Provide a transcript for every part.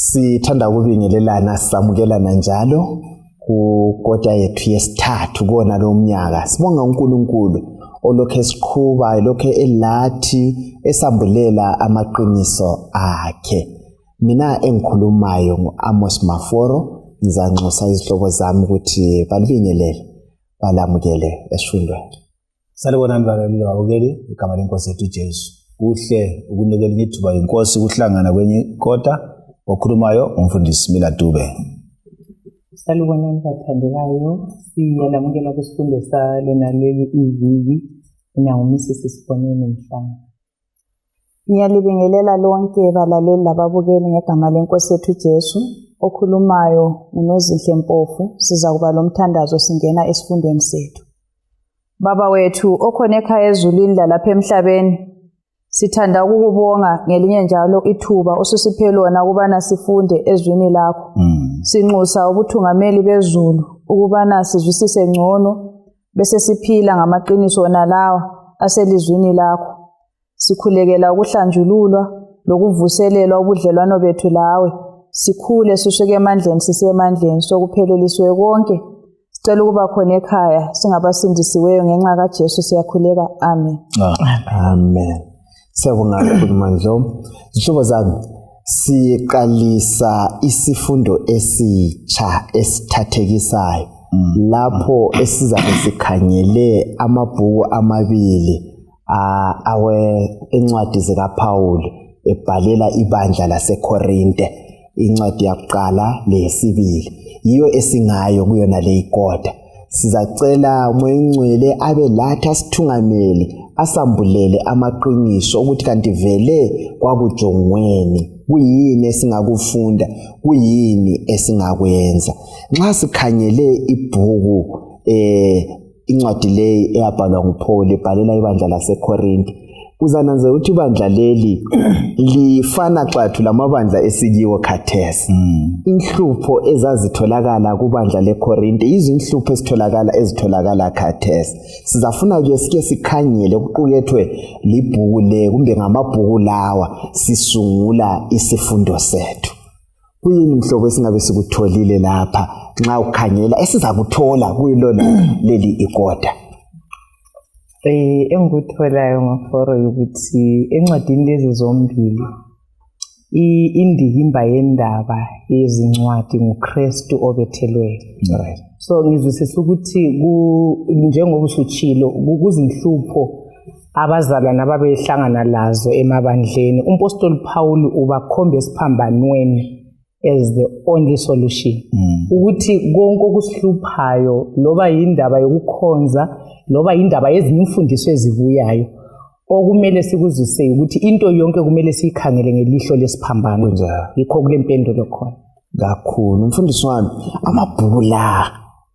Sithanda ukubingelelana samukelana njalo kukota yethu yesithathu kuwona lo mnyaka. Sibonga uNkulunkulu olokhu esiqhuba, elokhu elathi esambulela amaqiniso akhe. Mina engikhulumayo ngu-Amos Maforo, ngizanxusa izihlobo zami ukuthi balibingelele, balamukele esifundweni. Salibonani balaleli babukeli, igama lenkosi yethu uJesu. Kuhle ukunika elinye ithuba yinkosi ukuhlangana kwenye ikota. Okhulumayo umfundisi Mila Dube. Salibonani bathandekayo, siyalamukela kwisifundo salona leli iviki. Mina nguMrs Siboneni Mhlanga. Ngiyalibingelela lonke balaleli lababukeli ngegama lenkosi yethu Jesu. Okhulumayo nguNozinhle Mpofu. Sizakuba lomthandazo singena esifundweni sethu. Baba wethu okhona ekhaya ezulwini lalapha emhlabeni, sithanda ukukubonga ngelinye njalo ithuba osusiphe lona ukubana sifunde ezwini lakho. Sinxusa ubuthungameli bezulu ukubana sizwisise ngcono bese siphila ngamaqiniso wona lawa aselizwini lakho. Sikhulekela ukuhlanjululwa lokuvuselelwa ubudlelwano bethu lawe. Sikhule sisuke emandleni sisiye emandleni sokupheleliswe konke. Sicela ukuba khona ekhaya singabasindisiweyo ngenxa kaJesu siyakhuleka. Amen. Amen. Siyabonga kakhulu Mandlo. Zihlobo zami, siqalisa isifundo esitsha esithathekisayo lapho esizabe sikhangele amabhuku amabili awe encwadi zikaPaul ebhalela ibandla laseKorinte, incwadi yakuqala leyesibili yiyo esingayo kuyona leyikota. Sizacela uMoya oNgcwele abe lathi asithungamele, asambulele amaqiniso ukuthi kanti vele kwakujongweni, kuyini esingakufunda, kuyini esingakwenza. Nxa sikhangele ibhuku incwadi leyi eyabhalwa nguPaul ebhalela ibandla laseKorinte, uzananzela ukuthi ibandla leli lifana xathu lamabandla esikiwo khathesi. Inhlupho ezazitholakala kubandla leKorinte yizinhlupho ezitholakala khathesi. Sizafuna ke sike sikhangele kuqukethwe libhuku le kumbe ngamabhuku lawa sisungula isifundo sethu. Kuyini mhlobo esingabe sikutholile lapha nxa ukhangela esizakuthola kuyilona leli ikota? Engikutholayo Maforo ukuthi encwadini lezi zombili indikimba yendaba yezincwadi nguKristu obethelweyo. So ngizwisisa ukuthi njengoba usutshilo kuzinhlupho abazalwane ababehlangana lazo emabandleni, umpostoli Paul ubakhomba esiphambanweni as the only solution. Ukuthi konke okusihluphayo, loba yindaba yokukhonza, loba yindaba yezinye imfundiso ezibuyayo, okumele sikuzwise ukuthi into yonke kumele siyikhangele ngelihlo lesiphambano. Yikho kule mpendulo khona. Kakhulu mfundisi wami, amabhuku la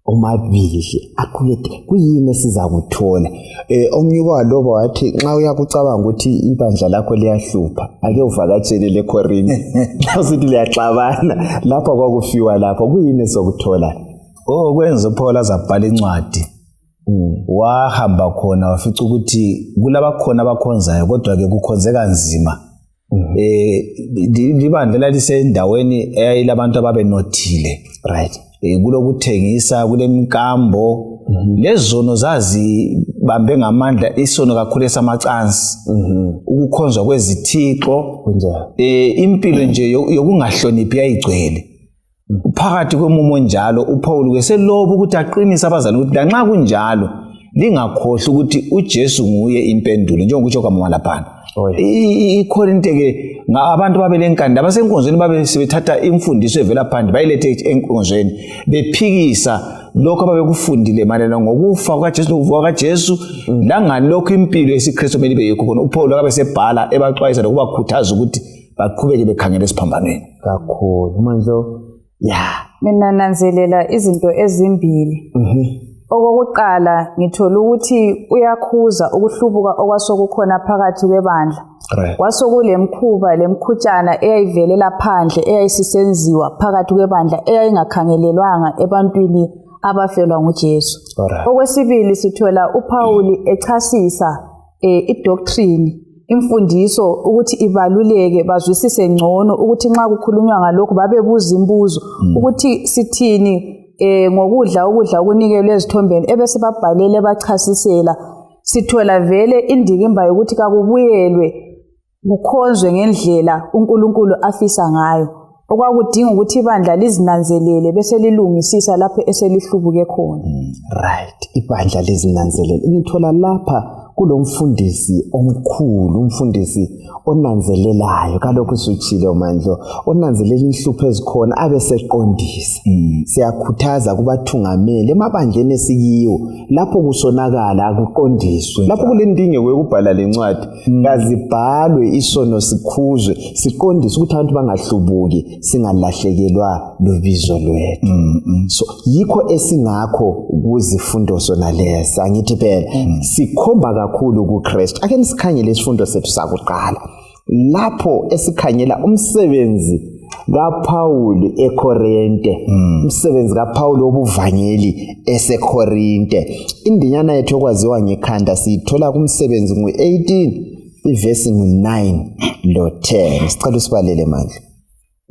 omabili aqukethe kuyini esizakuthola? Omunye kwaloba wathi nxa uyakucabanga ukuthi ibandla lakho liyahlupha, ake uvakatshele leKorinte. Nxa usithi liyaxabana lapha kwakufiwa lapha, kuyini esokuthola? Kwenza uPaul azabhala incwadi. Wahamba khona wafica ukuthi kulabakhona abakhonzayo, kodwa ke kukhonzeka nzima. Libandla lalisendaweni eyayilabantu ababenothile. Kulokuthengisa, kulemkambo, lezono zazibambe ngamandla, isono kakhulu esamacansi, ukukhonzwa kwezithixo, impilo nje yokungahloniphi yayigcwele. Phakathi kwemumo njalo uPaul ke seloba ukuthi aqinise abazali ukuthi lanxa kunjalo lingakhohlwa ukuthi uJesu nguye impendulo, njengokutsho kwamama laphana. IKorinte ke abantu babelenkani abasenkonzweni babe sebethatha imfundiso evela phandle bayilethe enkonzweni, bephikisa lokho ababekufundile mayelana ngokufa kukaJesu lokuvuka kukaJesu, langalokho impilo yesiKristu kumele ibe yikho khona. uPaul akabe sebhala ebaxwayisa lokubakhuthaza ukuthi baqhubeke bekhangele esiphambanweni. Kakhulu Mandlo. Ya, mina nanzelela izinto ezimbili. Okokuqala ngithola ukuthi uyakhuza ukuhlubuka okwasokukhona phakathi kwebandla. Kwasokulemkhuba lemkhutshana eyayivelela phandle eyayisisenziwa phakathi kwebandla eyayingakhangelelwanga ebantwini abafelwa nguJesu. Okwesibili sithola uPaul echasisa idoctrine Imfundiso ukuthi ibaluleke, bazwisise ngcono ukuthi nxa kukhulunywa ngalokhu babebuza imibuzo ukuthi sithini ngokudla ukudla okunikelwe ezithombeni, ebese babhalele bachasisela. Sithola vele indikimba yokuthi kakubuyelwe kukhonzwe ngendlela uNkulunkulu afisa ngayo, okwakudinga ukuthi ibandla lizinanzelele bese lilungisisa lapho eselihlubuke khona. Right, ibandla lizinanzelele. Ngithola lapha kulomfundisi omkhulu, umfundisi onanzelelayo, kalokhu sutshilo Mandlo, onanzelela inhlupho ezikhona abe seqondisa. Siyakhuthaza kubathungameli emabandleni esikiwo, lapho kusonakala akuqondiswe. Lapho kulendingeko yokubhala lencwadi, kazibhalwe isono sikhuzwe, siqondiswe ukuthi abantu bangahlubuki, singalahlekelwa lubizo lwethu. So yikho esingakho kuzifundo sona lesi, angithi phela sikhomba kakhulu kuKristu. Ake nisikhangele isifundo sethu sakuqala, lapho esikhangela umsebenzi kaPaul eKorinte, umsebenzi kaPaul wobuvangeli eseKorinte. Indinyana yethu okwaziwa ngekhanda siyithola kumsebenzi ngu-18 ivesi ngu-9 lo-10. Sicela usibalele Mandla.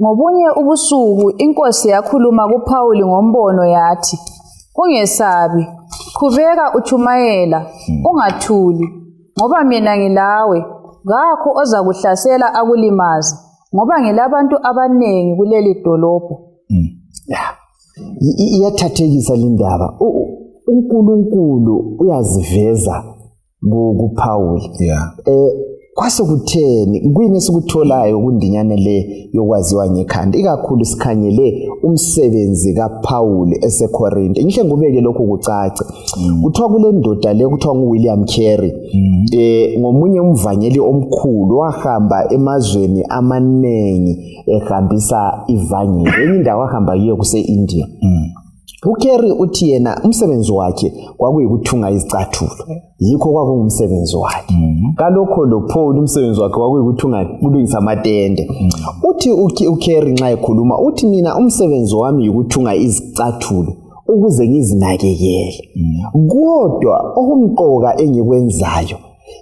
Ngobunye ubusuku inkosi yakhuluma kuPaul ngombono yathi, "Ungesabi, qhubeka utshumayela, ungathuli, ngoba mina ngilawe, kakho ozakuhlasela akulimaze, ngoba ngilabantu abanengi kuleli dolobho." Iyathathekisa lindaba. uNkulunkulu uyaziveza kuPaul. Kwase kutheni, kuyini esikutholayo kundinyana le yokwaziwa ngekhanda, ikakhulu sikhangele umsebenzi kaPaul eseKorinte? Ngihle ngubeke lokhu kucace. Kuthiwa kule ndoda le kuthiwa nguWilliam Carey, ngomunye umvangeli omkhulu, wahamba emazweni amaningi ehambisa ivangeli. Enye indawo ahamba kiyo kuse-India. UCarey uthi yena umsebenzi wakhe kwakuyikuthunga izicathulo, yikho kwakungumsebenzi wakhe. Kalokho lo Paul umsebenzi wakhe kwakuyikuthunga, kulungisa amatende. Uthi uCarey nxa ekhuluma uthi, mina umsebenzi wami yikuthunga izicathulo ukuze ngizinakekele, kodwa okumqoka engikwenzayo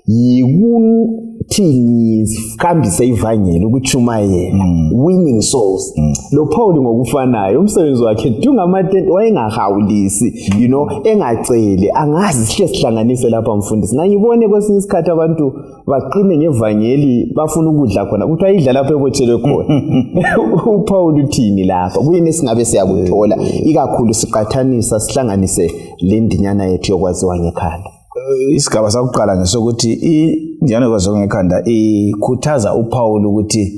yikuthi ngihambise ivangeli, ukutshumayela, winning souls. Lo Paul ngokufanayo umsebenzi wakhe thunga amatende, wayengahawulisi, engaceli. Angazi, sihle sihlanganise lapha mfundisi. Ngangibone kwesinye isikhathi abantu baqine ngevangeli, bafuna ukudla khona, kuthiwa idla lapho ebotshelwe khona. UPaul uthini lapha? Kuyini esingabe siyakuthola, ikakhulu siqathanisa sihlanganise le ndinyana yethu yokwaziwa ngekhanda? Isigaba sakuqala ngesokuthi indinyana yokwaziwa ngekhanda ikhuthaza uPaul ukuthi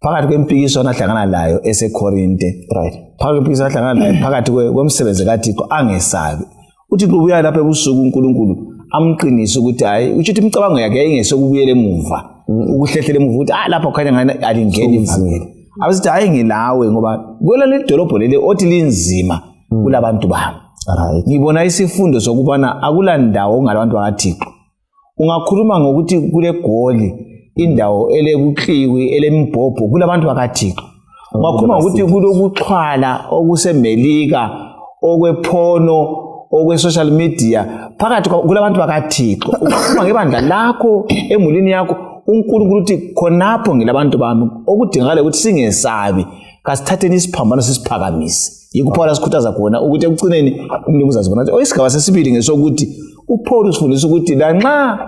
phakathi kwempikiswano ahlangana layo eseKorinte, phakathi kwempikiswano ahlangana layo phakathi komsebenzi kaThixo, angesabi. Uthi kubuya lapha ebusuku uNkulunkulu amqinise ukuthi hayi, utsho ukuthi imicabango yakhe yayingesokubuyela emuva, ukuhlehlela emuva, ukuthi lapha kukhanya ngani alingeni ivangeli. Abesithi hayi, ngilawe, ngoba kwelali idolobho leli othi linzima kulabantu bami. Ngibona isifundo sokubana akula ndawo ongalabantu bakaThixo. Ungakhuluma ngokuthi kule Goli, indawo elebukliwi, elemibhobho, kulabantu bakaThixo. Ungakhuluma ngokuthi kulokuxhwala okuseMelika, okwephono, okwe-social media, phakathi kulabantu bakaThixo. Ungakhuluma ngebandla lakho, emulini yakho, uNkulunkulu uthi khonapho ngilabantu bami. Okudingakala ukuthi singesabi, kasithatheni isiphambano sisiphakamise. Yikho uPaul asikhuthaza khona ukuthi ekucineni umlimi uzazibona ukuthi isigaba sesibili ngesokuthi uPaul usifundisa ukuthi lanxa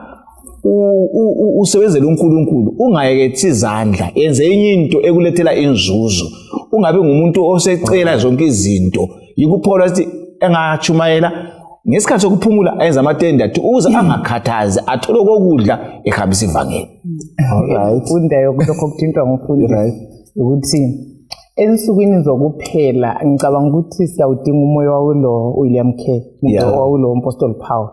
usebenzela uNkulunkulu ungayekethi izandla, yenze enye into ekulethela inzuzo, ungabi ngumuntu osecela zonke izinto. Yikho uPaul asithi engatshumayela ngesikhathi sokuphumula ayenza amatende athi ukuze angakhathazi, athole okokudla ehambisa ivangeli. Fundayo kulokho okuthintwa ngumfundi ukuthi ensukwini zokuphela ngicabanga ukuthi siyawudinga umoya wawulo William Carey, owawulo uMpostoli Paul,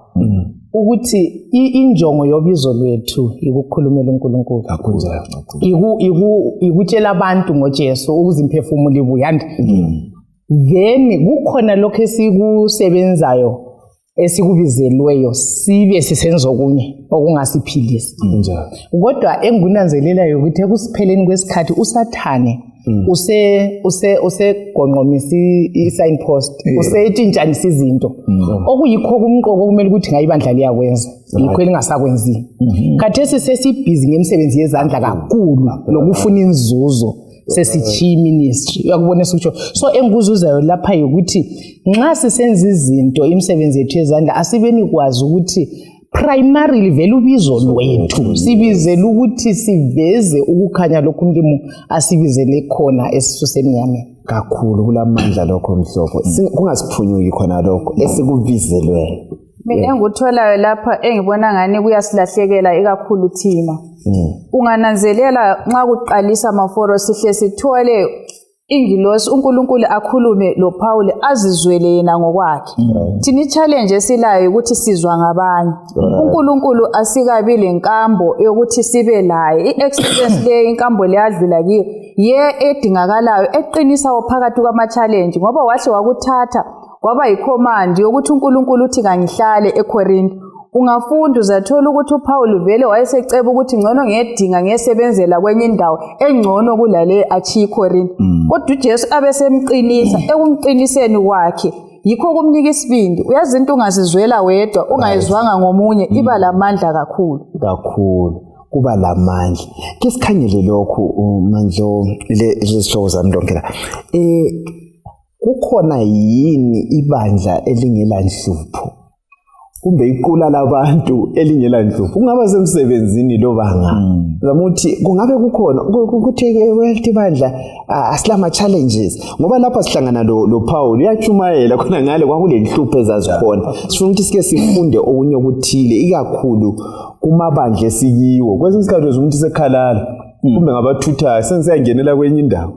ukuthi injongo yobizo lwethu ikukhulumela uNkulunkulu, ikutshela abantu ngoJesu ukuze imphefumulo ibuye. And then kukhona lokho esikusebenzayo esikubizelweyo, sibe sisenza okunye okungasiphilisa. Kodwa engikunanzelelayo ukuthi ekusipheleni kwesikhathi uSathane Use use usegonqomisa i-signpost, usetshintshanisa izinto. Okuyikho kumqoka okumele ukuthi ngayibandla liyakwenza, yikho elingasakwenziyo. Khathesi sesibhizi ngemisebenzi yezandla kakhulu lokufuna inzuzo, sesitshiya ministry. Uyakubona esikutsho? So engikuzuzayo lapha yikuthi nxa sisenza izinto, imisebenzi yethu yezandla, asibeni kwazi ukuthi primarily vele ubizo lwethu sibizele ukuthi siveze ukukhanya lokhu umlimi asibizele khona esisusemnyameni. Kakhulu kulamandla lokho, mhlobo. Kungasiphunyuki khona lokho esikubizelweyo. Mina engikutholayo lapha, engibona ngani kuyasilahlekela ikakhulu thina, ungananzelela nxa kuqalisa maforo, sihle sithole ingilosi uNkulunkulu akhulume loPaul, azizwele yena ngokwakhe. Thina i-challenge esilayo ukuthi sizwa ngabanye. UNkulunkulu asikabi lenkambo yokuthi sibe laye, i-experience le, inkambo le adlula kiyo ye edingakalayo eqinisayo phakathi kwama-challenge, ngoba wahle wakuthatha kwaba yi-command yokuthi uNkulunkulu uthi kangihlale eKorinto. Ungafunda uzathola ukuthi uPaul vele wayeseceba ukuthi ngcono ngiyedinga ngiyesebenzela kwenye indawo engcono kulale achiye iKorinto, kodwa uJesu abesemqinisa. Ekumqiniseni kwakhe yikho kumnika isibindi. Uyazi, into ungazizwela wedwa ungayizwanga ngomunye iba lamandla kakhulu. Kakhulu kuba lamandla. Ke sikhangele lokhu, Mandlo, lezihlobo zami lonke la, kukhona yini ibandla elingela nhlupho kumbe iqula labantu elingela nhlupho, kungaba semsebenzini loba nga? Zama ukuthi kungabe kukhona ukuthi wethi bandla asilama challenges, ngoba lapha sihlangana lo Paul uyachumayela khona ngale kwakule nhlupho ezazikhona. Sifuna ukuthi sike sifunde okunye okuthile, ikakhulu kumabandla esikiwo. Kwesinye isikhathi uzwa umuntu sekhalala kumbe ngabathuthayo, sengisiyangenela kwenye indawo,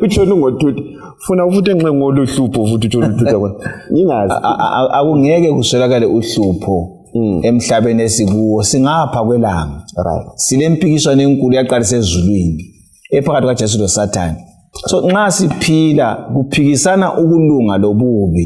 utshona ungothutha funa futhi enxe ngoluhlupho futhi utshona uthutha khona, ngingazi. Akungeke kuswelakale uhlupho emhlabeni esikuwo, singapha kwelanga. Silempikiswano enkulu yaqalisa ezulwini ephakathi kwaJesu loSathane. So nxa siphila kuphikisana ukulunga lobubi.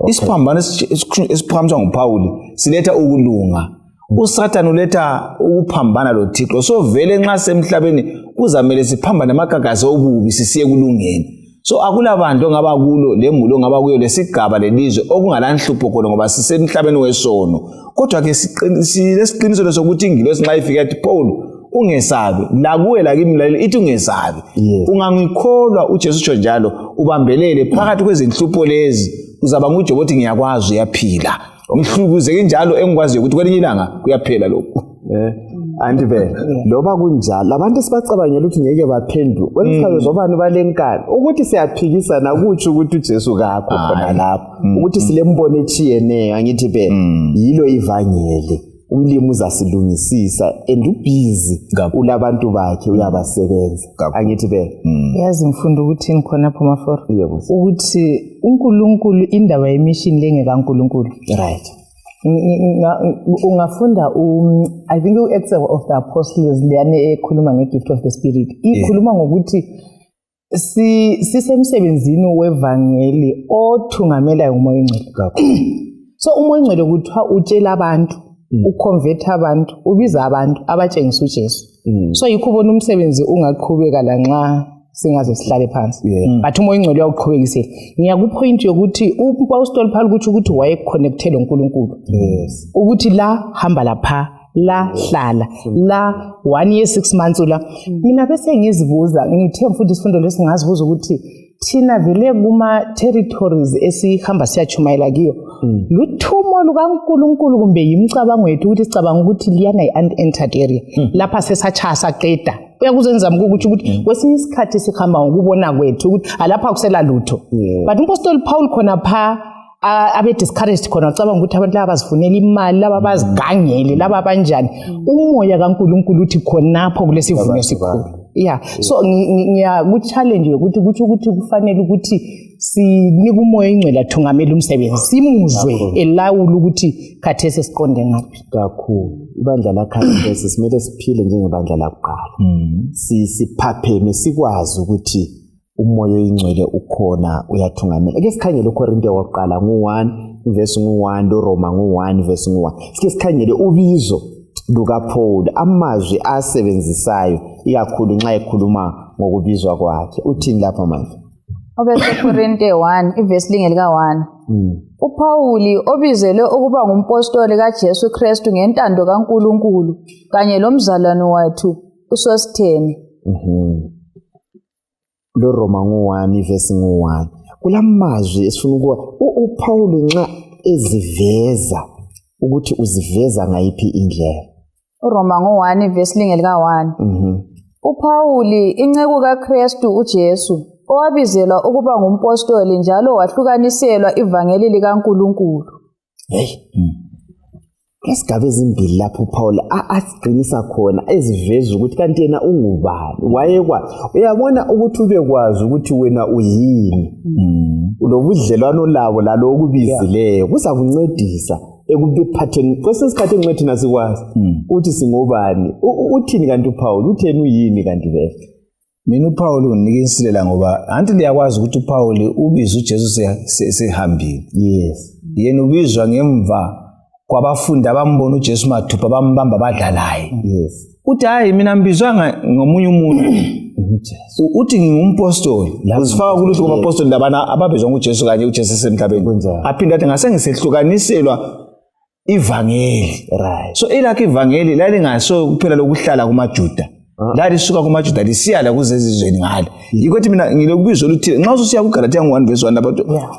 Isiphambano esiphakamiswa nguPhawuli siletha ukulunga, uSathane uletha ukuphambana loThixo. So vele nxa semhlabeni kuzamele siphambane amagagasi obubi sisiye kulungeni. So akula bandla ongaba kulo, lemuli ongaba kuyo, lesigaba, lelizwe okungalanhlupho khona, ngoba sisemhlabeni wesono. Kodwa-ke silesiqiniselo sokuthi ingilosi nxa ifika yathi, "Paul, ungesabi," lakuwe lakimi mlaleli ithi, "Ungesabi." Ungangikholwa uJesu utsho njalo, ubambelele phakathi kwezinhlupho lezi, uzaba nguJobe othi, "Ngiyakwazi uyaphila." Ngihlukuzeke njalo, engikwaziyo ukuthi kwelinye ilanga kuyaphela lokhu. Anti vele loba kunjalo, labantu esibacabangela ukuthi ngeke baphenduke kwesinye isikhathi zobani balenkani ukuthi siyaphikisana, kutsho ukuthi uJesu kakho khona lapho, ukuthi silembono etshiyeneyo. Angithi phela yilo ivangeli, umlimi uzasilungisisa and ubhizi ulabantu bakhe, uyabasebenza. Angithi phela? Yazi ngifunda ukuthini khonapho, Maforo? Yebo. Ukuthi uNkulunkulu, indaba ye-mission lengekaNkulunkulu. Ungafunda I think u-Acts of the Apostles leyane ekhuluma nge-gift of the Spirit, ikhuluma ngokuthi sisemsebenzini wevangeli othungamelayo nguMoya oNgcwele. So uMoya oNgcwele kuthiwa utshela abantu, uconvert abantu, ubiza abantu, abatshengisa uJesu. So yikho ubona umsebenzi ungaqhubeka lanxa singaze sihlale phansi, but uMoya oNgcwele uyawuqhubekisela. Ngiyaku-point yokuthi umpostoli Paul kutsho ukuthi wayeconnecte loNkulunkulu, ukuthi la hamba lapha, la hlala la, 1 year 6 months la. Mina bese ngizibuza, ngithe mfundi isifundo lesi, ngazibuza ukuthi thina vele kuma-territories esihamba siyatshumayela kiyo, luthumo lukaNkulunkulu kumbe yimicabango yethu ukuthi sicabanga ukuthi liyana yi-unentered area, lapha sesatshaya saqeda? Uyakuzenza ukuthi kwesinye isikhathi sihamba ngokubona kwethu ukuthi alapha kusela lutho. But umpostoli Paul khona pha abe discouraged khona, acabanga ukuthi abantu laba bazifunela imali, laba bazigangele, laba banjani. Umoya kaNkulunkulu uthi khonapho kulesivuno esikhulu. Yeah, so ngiya ku-challenge yokuthi kutsho ukuthi kufanele ukuthi sinike uMoya oNgcwele athungamele umsebenzi, simuzwe elawula ukuthi khathesi siqonde ngaphi. Kakhulu. Ibandla lakhathesi simele siphile njengebandla lakuqala. Siphapheme, sikwazi ukuthi uMoya oyiNgcwele ukhona, uyathungamela. Ake sikhangele uKorinte wokuqala ngu-1 ivesi ngu-1, loRoma ngu-1 ivesi ngu-1. Sike sikhangele ubizo lukaPaul, amazwi asebenzisayo ikakhulu nxa ekhuluma. ngokubizwa kwakhe. Uthini lapha manje? ObeseKorinte 1 ivesi lingelika-1. UPhawuli obizelwe ukuba ngumpostoli kaJesu Kristu ngentando kaNkulunkulu kanye lomzalwane wethu uSosithene. Lo Roma ngu-1 ivesi ngu-1. Kulamazwi esifuna ukuwa uPhawuli nxa eziveza ukuthi uziveza ngayiphi indlela. URoma ngu-1 ivesi lingelika-1. UPhawuli inceku kaKristu uJesu owabizelwa ukuba ngumpostoli njalo wahlukaniselwa ivangeli likaNkulunkulu. Hey. Kulesigaba ezimbili lapho uPaul asiqinisa khona eziveza ukuthi kanti yena ungubani. Wayekwazi. Uyabona ukuthi ubekwazi ukuthi wena uyini. Lobudlelwano labo lalo okubizileyo kuzakuncedisa ekuphatheni. Kwesinye isikhathi enxe thina sikwazi ukuthi singobani. Uthini kanti uPaul? Utheni uyini kanti vele? Mina uPaul unginika insilela ngoba anti liyakwazi ukuthi uPaul ubiza uJesu sehambile. Yes. Yena ubizwa ngemva kwabafundi abambona uJesu mathupha bambamba badlalayo. Yes. Uthi hayi mina ngibizwanga ngomunye umuntu. Uthi ngingumpostoli. Uzifaka kuluhlu kwabapostoli labana ababizwa nguJesu kanye uJesu esemhlabeni. Aphinde athi ngase ngisehlukaniselwa ivangeli. Right. So elakhe ivangeli lalingaso kuphela lokuhlala kumaJuda. Lalisuka kumaJuda lisiya la kuzezizweni ngale. Yikho ukuthi mina ngilokubizwa oluthile. Nxa ususiya kuGalatia 1 verse 1 lapho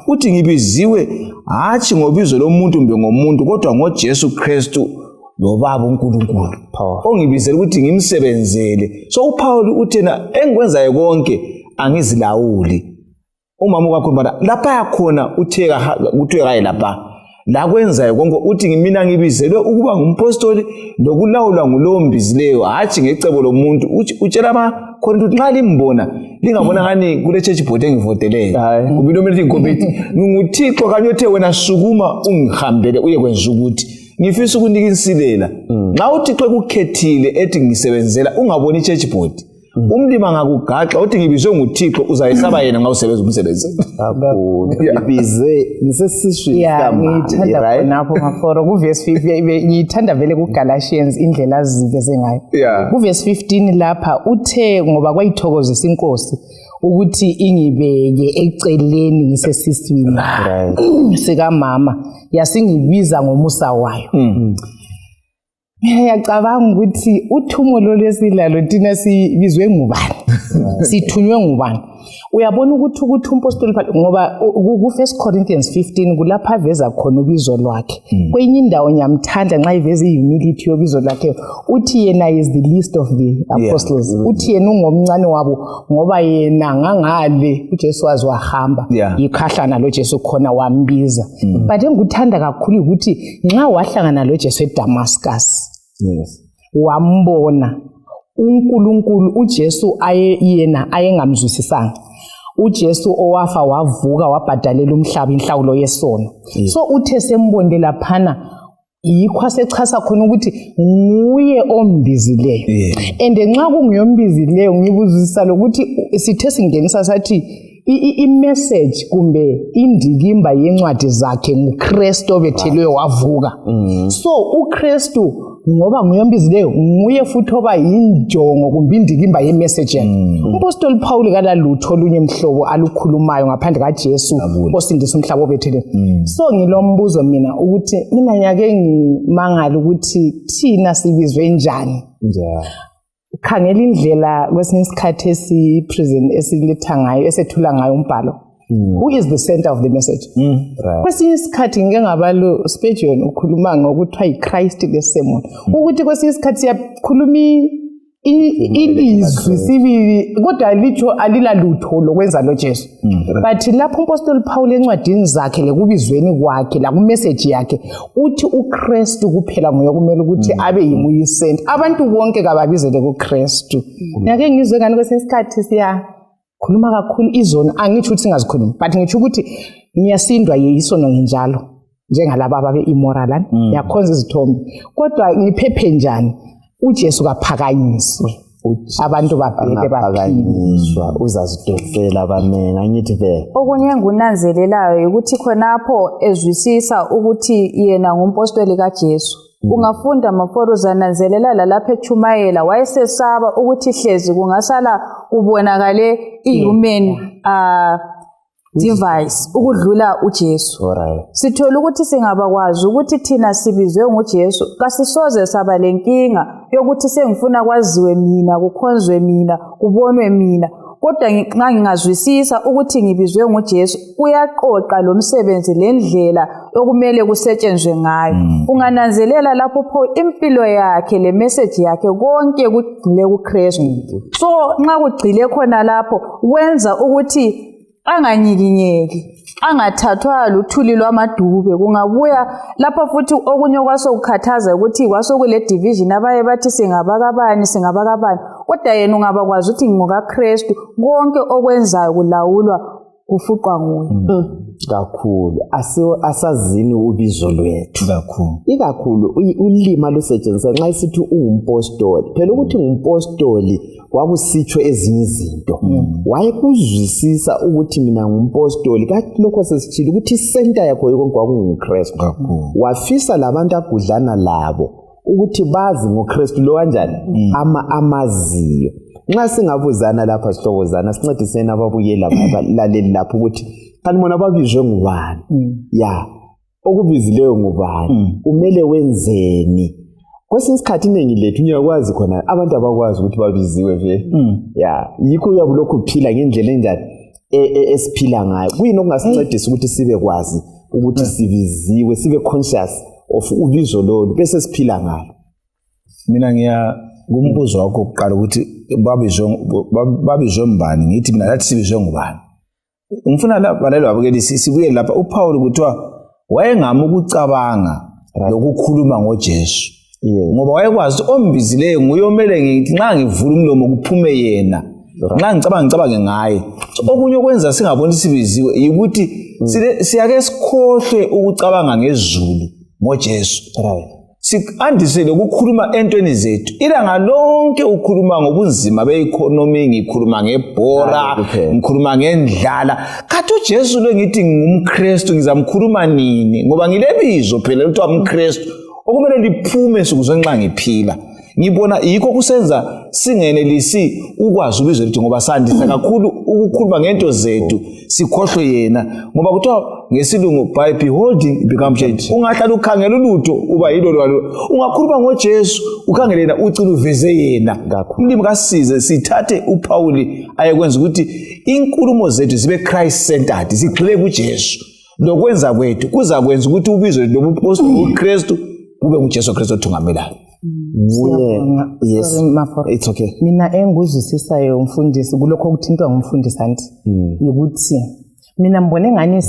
uthi ngibiziwe hatshi ngobizo lomuntu kumbe ngomuntu kodwa ngoJesu Kristu lobaba uNkulunkulu ongibizele ukuthi ngimsebenzele. So uPaul uthena engikwenzayo konke angizilawuli. Umama ukakhona bana lapha yakhona utheka kuthiwe kaye lapha la kwenzayo konke uthi mina ngibizelwe ukuba ngumpostoli lokulawulwa ngulowo mbizileyo hatshi ngecebo lomuntu. Utshela abaKorinto ukuthi nxa limbona lingabona ngani kule church board engivoteleyo kumbe nominating committee, nginguThixo kanye othe wena sukuma ungihambele uye kwenza ukuthi ngifisa ukunika insilela. Nxa uThixo ekukhethile ethi ngisebenzela ungaboni i-church board. Umlimi angakugaxa uthi ngibizwe nguThixo uzayesaba yena nxa usebenza umsebenzi. Ngibize ngisesiswini ngiyithanda khonapho Maforo kuverse 15 ngiyithanda vele kuGalatians indlela aziveze ngayo. Kuverse 15 lapha uthe ngoba kwayithokozisa inkosi ukuthi ingibeke eceleni ngisesiswini sikamama yasingibiza ngomusa wayo. Ngiyacabanga ukuthi uthumo lolu esilalo thina sibizwe ngubani, sithunywe ngubani. Uyabona ukuthi umpostoli Paul ngoba ku-1 Corinthians 15 kulapha aveza khona ubizo lwakhe. Kwenye indawo ngiyamthanda nxa iveza i-humility yobizo lwakhe, uthi yena is the least of the apostles. Uthi yena ungomncane wabo ngoba yena ngangale uJesu waze wahamba yikhahlana lo Jesu khona wambiza. But engikuthanda kakhulu ukuthi nxa wahlangana lo Jesu eDamascus, wambona uNkulunkulu uJesu yena ayengamzwisisanga. uJesu owafa wavuka wabhadalela umhlaba inhlawulo yesono. So uthe sembonde laphana yikho asechasa khona ukuthi nguye ombizileyo. And nxa kunguyombizileyo ngibuzisa lokuthi sithe singenisa sathi i-message kumbe indikimba yencwadi zakhe nguKristu obethelwe wavuka. So uKristu ngoba nguyombizileyo nguye futhi oba yinjongo kumbe indikimba ye-message yakhe. Umpostoli Paul kalalutho olunye mhlobo alukhulumayo ngaphandle kaJesu osindisa umhlaba obethelwe. So ngilombuzo mina ukuthi mina ngiyake ngimangala ukuthi thina sibizwe njani. Khangela indlela kwesinye isikhathi esi-prison esiletha ngayo esethula ngayo umbhalo. Who is the center of the message? Kwesinye isikhathi ngike ngabalo Spurgeon ukhuluma ngokuthiwa yi-Christ le sermon. Ukuthi kwesinye isikhathi siyakhuluma ilizwi sibili kodwa litsho alilalutho lokwenza lo Jesu. But lapho umpostoli Paul encwadini zakhe lekubizweni kwakhe lakumessage yakhe uthi uKristu kuphela nguye kumele ukuthi abe yimuyisenti. Abantu bonke kababizele kuKristu. Ngiyake ngizwe ngani kwesinye isikhathi siya khuluma kakhulu izono, angitsho ukuthi singazikhulumi but ngitsho ukuthi ngiyasindwa yisono nginjalo njengalaba ababe immoral, ngiyakhonza izithombe kodwa ngiphephe njani? uJesu kaphakanyiswe. Abantu babheke baphakanyiswa, uzazidonsela abaningi, angithi vele. Okunye engikunanzelelayo ukuthi khonapho ezwisisa ukuthi yena ngumpostoli kaJesu. Ungafunda Maforo, uzananzelela lalapho echumayela wayesesaba ukuthi hlezi kungasala kubonakale i-human device ukudlula uJesu. Sithola ukuthi singabakwazi ukuthi thina sibizwe nguJesu, kasisoze saba lenkinga yokuthi sengifuna kwaziwe mina, kukhonzwe mina, kubonwe mina. Kodwa nxa ngingazwisisa ukuthi ngibizwe nguJesu, kuyaqoqa lo msebenzi lendlela okumele kusetshenzwe ngayo. Ungananzelela lapho Paul impilo yakhe le message yakhe konke kugxile kuKristu. So nxa kugxile khona lapho kwenza ukuthi anganyikinyeki, angathathwa luthuli lwamadube. Kungabuya lapho futhi okunye kwasokukhathaza ukuthi kwasokule division, abaye bathi singabakabani singabakabani, kodwa yena ungabakwazi ukuthi ngingokaKristu, konke okwenzayo kulawulwa kufuqwa nguye. Kakhulu asazini ubizo lwethu kakhulu, ikakhulu ulimi lusetshenziswa nxa isithi ungumpostoli. Phela ukuthi ngumpostoli kwakusitsho ezinye izinto. Wayekuzwisisa ukuthi mina ngumpostoli, kathi lokho sesitshilo ukuthi isenta yakho konke kwakunguKristu. Wafisa labantu agudlana labo ukuthi bazi ngoKristu lo kanjani amaziyo. Nxa singabuzana lapha sihlokozana, sincediseni ababukeli abalaleli lapho ukuthi kanti bona babizwe ngubani, ya okubizileyo ngubani, kumele wenzeni. Kwesinye isikhathi iningi lethu ngiyakwazi khona abantu abakwazi ukuthi babiziwe vele. Ya, yikho uyabe ulokhu uphila ngendlela enjani esiphila ngayo. Kuyini okungasincedisa ukuthi sibe kwazi ukuthi sibiziwe, sibe conscious of ubizo lolu bese siphila ngalo? Mina ngiya kumbuzo wakho kuqala ukuthi babizwe ngubani. Ngithi mina lathi sibizwe ngubani. Ngifuna labalali babukeli sibuye lapha. uPaul kuthiwa wayengami ukucabanga lokukhuluma ngoJesu, ngoba wayekwazi ombizileyo nguye omele ngithi nxa ngivula umlomo kuphume yena, nxa ngicabanga ngicabange ngaye. So okunye okwenza singaboni sibiziwe yikuthi siyake sikhohlwe ukucabanga ngezulu ngoJesu. Siandisele ukukhuluma entweni zethu ilanga lonke, ukhuluma ngobunzima be-economy, ngikhuluma ngebhora, ngikhuluma ngendlala. Kathi uJesu lo ngithi ngumKristu ngizamkhuluma nini? Ngoba ngilebizo phela kuthiwa umKristu okumele liphume nsuku zonke nxa ngiphila. Ngibona yikho kusenza singenelisi ukwazi ubizo lethu, ngoba sandisa kakhulu ukukhuluma ngento zethu sikhohlwe yena. Ngoba kuthiwa ngesilungu, by beholding become changed. Ungahlala ukhangela ulutho uba yilo lwalo. Ungakhuluma ngoJesu ukhangele yena, ucina uveze yena. Umlimi kasisize sithathe uPauli ayekwenza ukuthi inkulumo zethu zibe Christ centered, zigxile kuJesu. Lokwenza kwethu kuzakwenza ukuthi ubizo lobupostoli uKristu kube nguJesu Kristu othungamelayo. Yes, it's okay. Mina enguzwisisayo umfundisi kulokho okuthintwa ngumfundisi anti ukuthi mina mbone ngani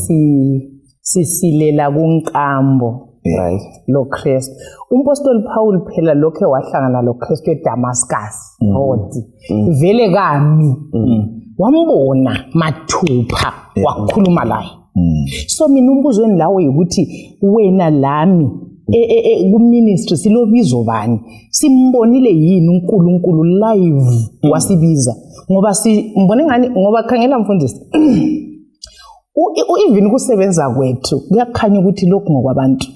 sisilela kunkambo lo Kristu. Umpostoli Paul phela lokhe wahlangana lo Kristu eDamascus Road, vele kami wambona mathupha, wakhuluma laye. So mina umbuzweni lawo yikuthi wena lami ku-ministry silobizo bani? Simbonile yini uNkulunkulu live wasibiza? Ngoba simbone ngani? Ngoba khangela mfundisi, even kusebenza kwethu kuyakhanya ukuthi lokhu ngokwabantu,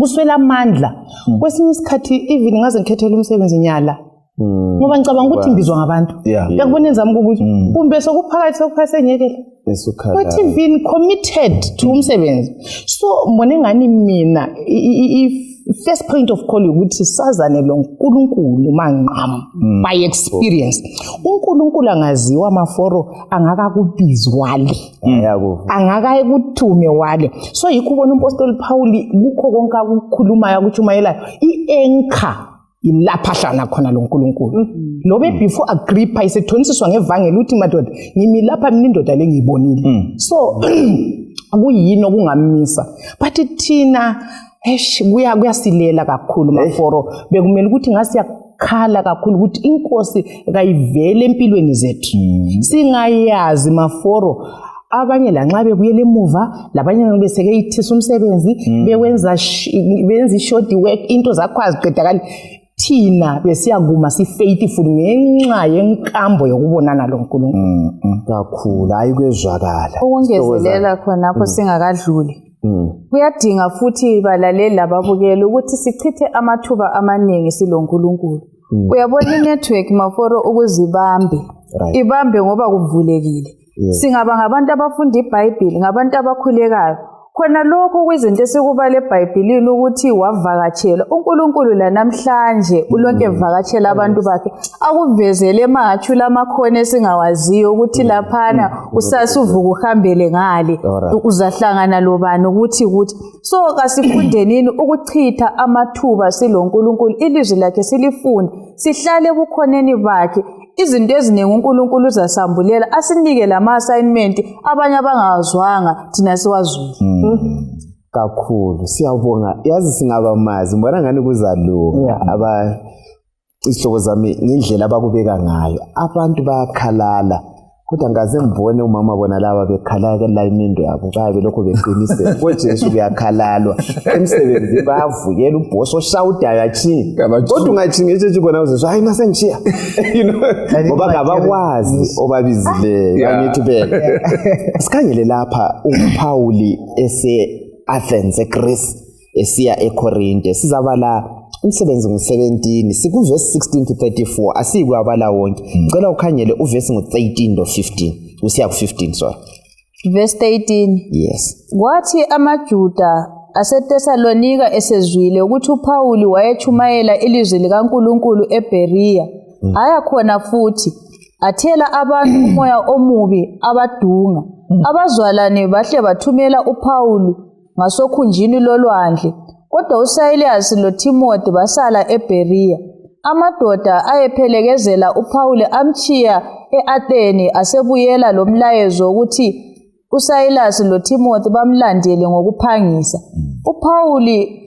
kuswela amandla. Kwesinye isikhathi even ngaze ngikhethele umsebenzi nyala, ngoba ngicabanga ukuthi ngibizwa ngabantu. Uyakubona enzami ukuthi kumbe sokuphakathi sokuphakathi senyekela, but even committed to umsebenzi. So mbone ngani mina first point of call ukuthi sazane lo nkulunkulu manqamu by experience. uNkulunkulu angaziwa maforo angakakubizwale, angakayekuthume wale. So yikho ubona umpostoli Paul kukho konke akukhulumayo akutshumayelayo, i-anchor ilapha ahlangana khona lo nkulunkulu. Lobe before Agrippa isethonisiswa ngevangeli uthi, madoda, ngimi lapha mina indoda le ngiyibonile. So kuyini okungamisa? But thina eish, kuyasilela kakhulu maforo. Bekumele ukuthi ngasiyakhala kakhulu ukuthi inkosi kayivele empilweni zethu, singayazi maforo. Abanye lanxa bebuyela emuva, labanye besekeyithisa umsebenzi, bewenza benza i-short work, into zakho aziqedakali. Thina besiyakuma si-faithful ngenxa yenkambo yokubonana lo Nkulunkulu. Kakhulu, hayi kuyezwakala. Ukungezelela khonapho singakadluli. Kuyadinga futhi balaleli lababukeli ukuthi sichithe amathuba amaningi siloNkulunkulu. Uyabona i-network Maforo ukuzibambe. Ibambe ngoba kuvulekile. Singaba ngabantu abafunda iBhayibheli, ngabantu abakhulekayo. Khona lokho kwizinto esikubala eBhayibhelini ukuthi wavakatshela uNkulunkulu lanamhlanje ulonke evakatshela abantu bakhe, akuvezele mangathula amakhona esingawaziyo ukuthi laphana usasuvuka uhambele ngale, uzahlangana lobani ukuthi ukuthi. So kasifundenini ukuchitha amathuba siloNkulunkulu, ilizwi lakhe silifunde, sihlale ebukhoneni bakhe. Izinto eziningi uNkulunkulu uzasambulela, asinike lama-assignment abanye abangawazwanga thina siwazwile. Kakhulu, siyabonga. Yazi singabamazi, ngibona ngani kuzalunga. Aba isihloko zami ngendlela abakubeka ngayo. Abantu bayakhalala. Kodwa ngaze ngibone umama bona laba bekhalala imindo yabo, bayabe lokho beqinisela. KoJesu kuyakhalalwa. Emsebenzini bayavukela ubhosi oshawudayo atshinge. Kodwa ungatshingi etshetshi khona uzizwa, hayi masengishiya. You know, ngoba ngabakwazi obabizileyo. Angithi phela. Sikhangele lapha uPauli ese-Athens, eGreece, esiya eKorinte. Sizabala umsebenzi ngu-17, sikuvesi 16 to 34, asiyikuyabala wonke. Ngicela ukhangele uvesi ngu-13 to 15, usiya ku-15, sorry. Verse 13. Yes. Kwathi amaJuda aseTesalonika esezwile ukuthi uPauli wayechumayela ilizwi likaNkulunkulu eBerea, aya khona futhi athela abantu umoya omubi abadunga. Abazwalane bahle bathumela uPauli ngasokhunjini lolwandle, kodwa uSilas loTimothy basala eBerea. Amadoda ayephelekezela uPauli amtshiya eAthene asebuyela lomlayezo wokuthi uSilas loTimothy bamlandele ngokuphangisa. uPauli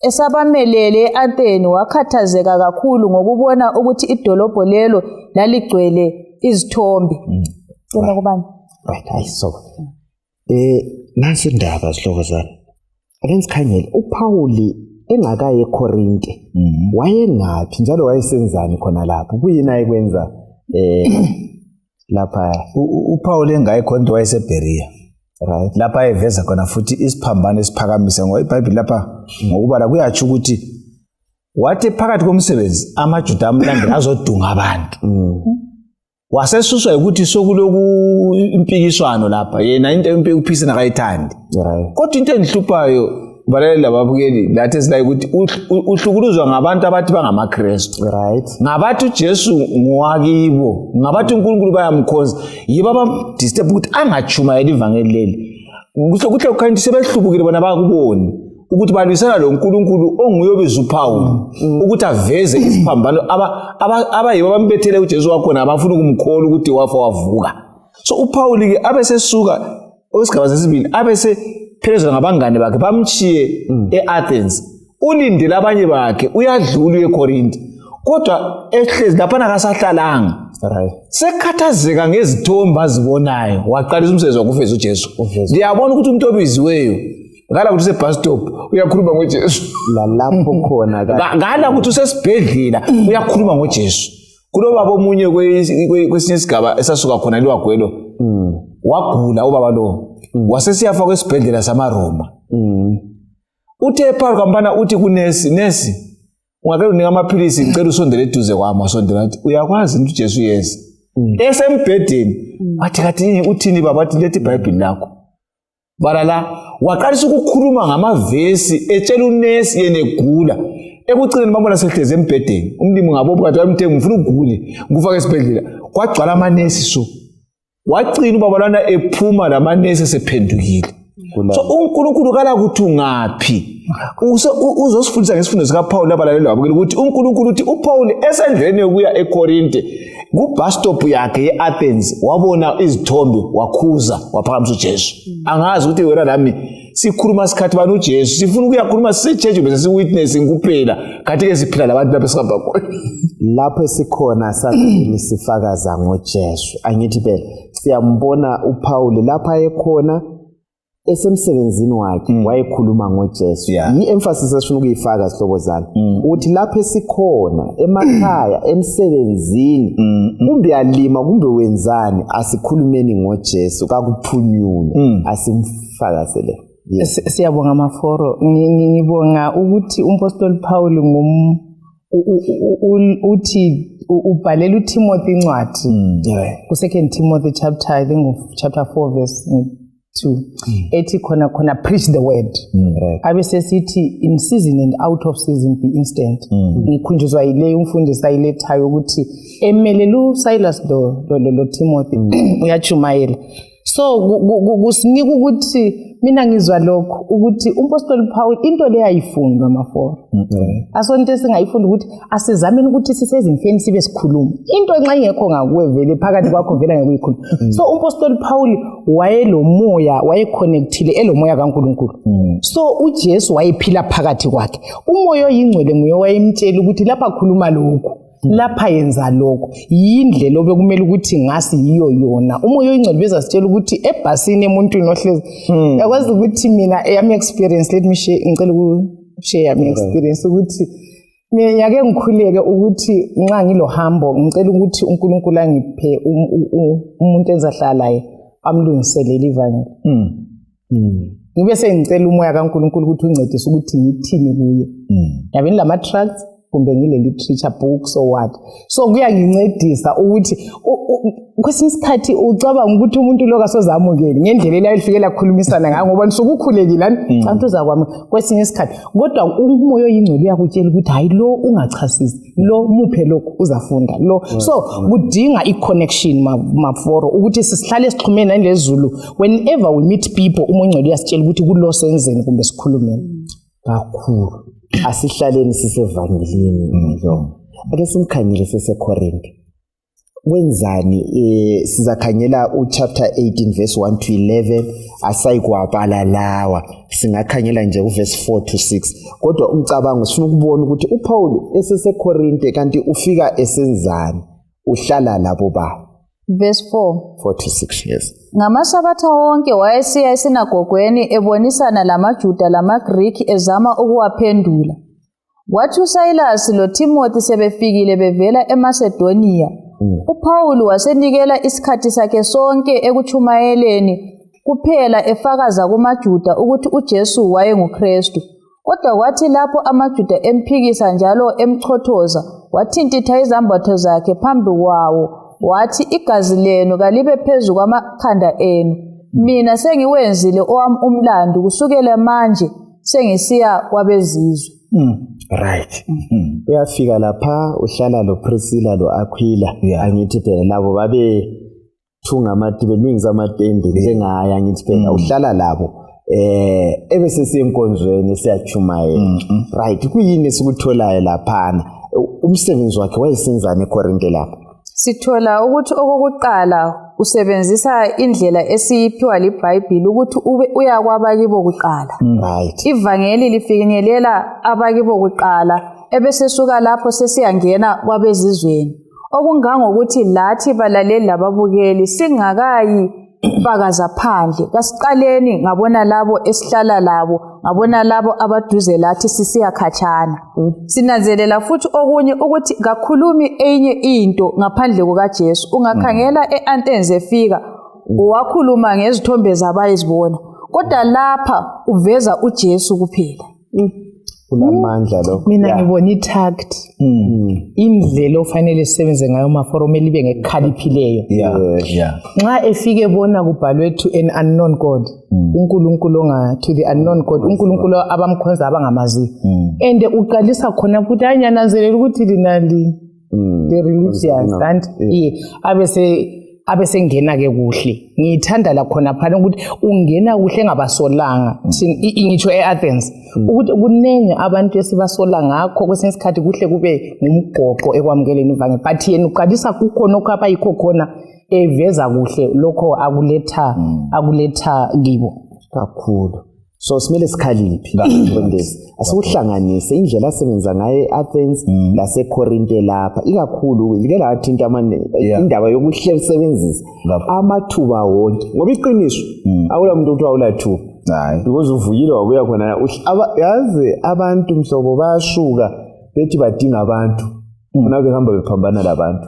esabamelele eAthene wakhathazeka kakhulu ngokubona ukuthi idolobho lelo laligcwele izithombe. Cela kubani? Right, hayi so. Nansi indaba zihloko zami. Ake ngikhangele uPauli engakaye eKorinte. Wayengaphi njalo wayesenzani khona lapho? Kuyini ayekwenza lapha? uPaul engaye eKorinte wayeseBerea. Right. Lapha ayeveza khona futhi isiphambano esiphakamisa, ngoba iBhayibheli lapha ngokubala kuyatsho ukuthi wathi phakathi komsebenzi amaJuda amlandela azodunga abantu. Wasesuswa ukuthi sokuloku impikiswano lapha, yena into emphikisana akayithandi. Kodwa into engihluphayo balaleli lababukeli lathi esilayo ukuthi uhlukuluzwa ngabantu abathi bangamaKristu. Right. Ngabathi uJesu ngowakibo, ngabathi uNkulunkulu bayamkhonza, yibo abadisturb ukuthi angatshumayeli ivangeli leli. Kuhle kuhle kukhanya ukuthi sebehlubukile bona bakuboni ukuthi balwisana lo Nkulunkulu onguye obiza uPaul ukuthi aveze isiphambano abayibo abambethele uJesu wakhona abafuna ukumkhola ukuthi wafa wavuka. So uPaul ke abesesuka osigaba sesibili abesephelezwa ngabangane bakhe bamchiye eAthens. Ulindele abanye bakhe uyadlula eKorinte, kodwa ehlezi laphana akasahlalanga. Right. Sekhathazeka ngezithombe azibonayo, waqalisa umsebenzi wakufeza uJesu. Ndiyabona ukuthi umuntu obiziweyo ngala ukuthi usebus stop uyakhuluma ngoJesu. Lalapho khona ngala ukuthi usesibhedlela uyakhuluma ngoJesu. Kulobaba omunye kwesinye isigaba esasuka khona liwagwelo. Wagula ubaba lo. Wasesiyafakwa esibhedlela samaRoma. Uthe phakathi kwambana uthi kunesi, nesi ungake unika amaphilisi ngicela usondele eduze kwami. Wasondela wathi uyakwazi ukuthi uJesu uyeza. Esembhedeni wathi kathi uthini baba? Wathi letha iBhayibheli lakho. Bala la waqalisa ukukhuluma ngamavesi etshela unesi yena egula. Ekucineni bambona sehlezi embhedeni. Umlimi ngabopha kathi wayemthenga ngifuna ugule ngikufake esibhedlela. Kwagcwala amanesi so. Wacina ubaba lana ephuma lamanesi esephendukile. So uNkulunkulu kala kuthi ungaphi. Uzosifundisa ngesifundo sikaPaul abalaleli wabukela ukuthi uNkulunkulu uthi uPaul esendleleni yokuya eKorinte ku-bus stop yakhe ye-Athens wabona izithombe wakhuza waphakamisa uJesu. Angazi ukuthi wena lami sikhuluma sikhathi bani uJesu, sifuna ukuyakhuluma sisechurch bese siwitnessing kuphela, kanti ke siphila labantu lapho esihamba khona. Lapho esikhona sazini sifakaza ngoJesu. Angithi phela siyambona uPaul lapha ekhona Esemsebenzini wakhe wayekhuluma ngoJesu. Yi-emphasis esifuna ukuyifaka, sihlobo zami, ukuthi lapho esikhona emakhaya, emsebenzini, kumbe uyalima, kumbe wenzani, asikhulumeni ngoJesu, kakuphunyulwe, asimfakazele. Yes. Siyabonga Maforo. Ngibonga ukuthi umpostoli Paul ngum uthi ubhalela uTimothy incwadi ku 2 Timothy chapter, I think chapter 4 verse 2, ethi khona khona "Preach the word." Abe sesithi, "In season and out of season be instant." Ngikhunjuzwa yileyo umfundisi ayilethayo ukuthi emelele uSilas lo Timothy uyachumayela. So kusinika ukuthi mina ngizwa lokho ukuthi umpostoli Paul into le ayifundwa, Maforo, asonto esingayifunda ukuthi asizameni ukuthi sisezimfeni sibe sikhuluma into nxa ingekho ngakuwe vele phakathi kwakho vele angeke uyikhuluma. So umpostoli Paul wayelomoya, wayeconnectile elomoya kaNkulunkulu. So uJesu wayephila phakathi kwakhe, umoya oyingcwele nguye wayemtshela ukuthi lapha khuluma lokhu, lapha yenza lokhu. Yindlela obekumele ukuthi ngasi yiyo yona. Umoya oyingcwele bezasitshela ukuthi ebhasini, emuntwini ohlezi, yakwazi ukuthi mina eyami experience, let me share, ngicela ukushare yami experience ukuthi mina ngiyake ngikhuleke ukuthi nxa ngilohambo ngicela ukuthi uNkulunkulu angiphe umuntu engizahlala laye, amlungiselele ivangeli. Ngibe sengicela umoya kaNkulunkulu ukuthi uncedise ukuthi ngithini kuye, yabe ngilama-tracts kumbe ngile-literature books or what. So kuyangincedisa ukuthi kwesinye isikhathi ucabanga ukuthi umuntu lo kasozamukeli ngendlela elayelifike lakhulumisana ngayo ngoba nisukukhulekile ani kanti uzakwami kwesinye isikhathi, kodwa umoya oyingcwele uyakutshela ukuthi hayi, lo ungachasisi, lo muphe lokhu, uzafunda lo. So kudinga i-connection, Maforo, ukuthi sisihlale sixhumene nalezulu. Whenever we meet people, umoya oyingcwele uyasitshela ukuthi kulo senzeni kumbe sikhulumeni. Kakhulu, asihlaleni sisevangelini lo. Ake simkhangele seseKorinte, wenzani? Sizakhangela uchapter 18 verse 1 to 11. Asayikwabala lawa, singakhangela nje uverse 4 to 6, kodwa umcabango sifuna ukubona ukuthi uPaul eseseKorinte kanti ufika esenzani, uhlala labo ba Verse 4. 4 to 6, yes. Ngamasabatha wonke wayesiya esinagogweni ebonisana lamaJuda lamaGriki ezama ukuwaphendula. Kwathi uSayilasi loThimothi sebefikile bevela eMasedoniya, uPhawuli wasenikela isikhathi sakhe sonke ekutshumayeleni kuphela, efakaza kumaJuda ukuthi uJesu wayenguKhristu. Kodwa kwathi lapho amaJuda emphikisa njalo emchothoza, wathintitha izambatho zakhe phambi kwawo, wathi, "Igazi lenu kalibe phezu kwamakhanda enu. Mina sengiwenzile owami umlandu, kusukela manje sengisiya kwabezizwe." Right, uyafika lapha uhlala lo Priscilla lo Aquila. Angithi phela labo babe thunga amati, belungisa amatende njengaye. Angithi phela uhlala labo, ebese siyenkonzweni, siyachumayela. Right, kuyini esikutholayo laphana? Umsebenzi wakhe wayesenzani eKorinte lapha? Sithola ukuthi okokuqala usebenzisa indlela esiyiphiwa liBhayibhili ukuthi ube uya kwabakibo kuqala. Ivangeli lifinyelela abakibo kuqala, ebesesuka lapho sesiyangena kwabezizweni. Okungangokuthi lathi balaleli lababukeli singakayi fakaza phandle, kasiqaleni ngabona labo esihlala labo, ngabona labo abaduze lathi sisiya khatshana. Sinanzelela futhi okunye ukuthi kakhulumi enye into ngaphandle kukaJesu. Ungakhangela e-Athens efika wakhuluma ngezithombe zabayizibona, kodwa lapha uveza uJesu kuphela. Kulamandla lokho. Mina ngibona i-tact, indlela ofanele sisebenze ngayo, Maforo, kumele ibe ngekhaliphileyo. Nxa efike ebona kubhalwe "To an unknown God", uNkulunkulu onga to the unknown God, uNkulunkulu abamkhonza abangamaziyo, and uqalisa khona ukuthi hayi, ngiyananzelela ukuthi lina li the religious and yeah, abese abesengena-ke kuhle. Ngiyithanda la khona phana ukuthi ungena kuhle engabasolanga. Ngitsho e-Athens ukuthi kuningi abantu esibasola ngakho, kwesinye isikhathi kuhle kube ngumgoqo ekwamukeleni ivangeli, but yena uqalisa kukhona okho abayikho khona, eveza kuhle lokho akuletha kibo. Kakhulu. So simele sikhaliphi, mfundisi, asikuhlanganise indlela asebenza ngayo e-Athens laseKorinte lapha, ikakhulu like lathinta indaba yokuhle usebenzisa amathuba wonke, ngoba iqiniso awula muntu ukuthi awulathuba. Hayi. Because uvukile wabuya khona, yazi abantu mhlobo bayashuka bethi badinga abantu, bona behamba bephambana labantu.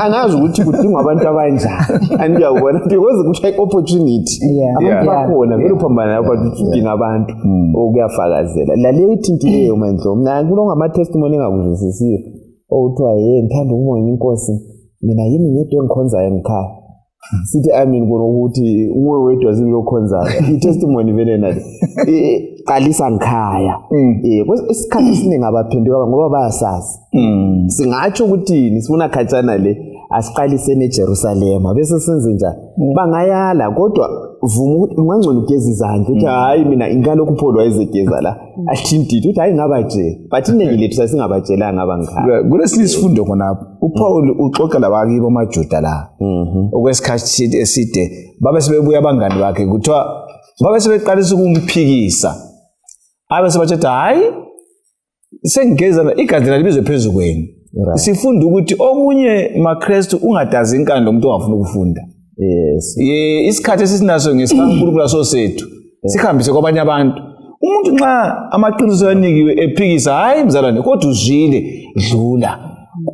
Angazi ukuthi kudingwa abantu abanjani, andiyakubona, because kuthiwa i-opportunity, abantu bakhona vele uphambana labo, but udinga abantu okuyafakazela laleyo ithintileyo. Mandlo, mna kulongama-testimony engakuzwisisiyo okuthiwa, "Ye, ngithanda ukubonga inkosi, mina yimi ngedwa engikhonzayo ngikhaya." Sithi amen kona ukuthi nguwe wedwa sibili okhonzayo. I-testimony vele nale qalisa ngikhaya. Isikhathi esiningi abaphenduka ngoba bayasazi. Singatsho ukuthini? Sifuna khatshana le, asiqaliseni eJerusalema bese senze njani. Bangayala, kodwa vuma ukuthi ungangcono ugeza izandla, uthi, "Hayi, mina ingalokhu uPaul wayezegeza la." Athintile uthi, "Hayi, ngabatshela," but iningi lethu sasingabatshelanga abangikhaya. Kulesinye isifundo khonapho uPaul uxoxa labakibo amaJuda la okwesikhathi eside, babe sebebuya abangani bakhe, kuthiwa babe sebeqalisa ukumphikisa, abe sebatshethi, "Hayi, sengigeza, igazi lalibizwe phezu kwenu." Sifunda ukuthi okunye, maKrestu, ungadazi inkani lomuntu ongafuni ukufunda. Isikhathi esisinaso ngesikaNkulunkulu, aso sethu, sihambise kwabanye abantu. Umuntu nxa amaqiniso anikiwe ephikisa, hayi mzalwane, kodwa uzwile, dlula.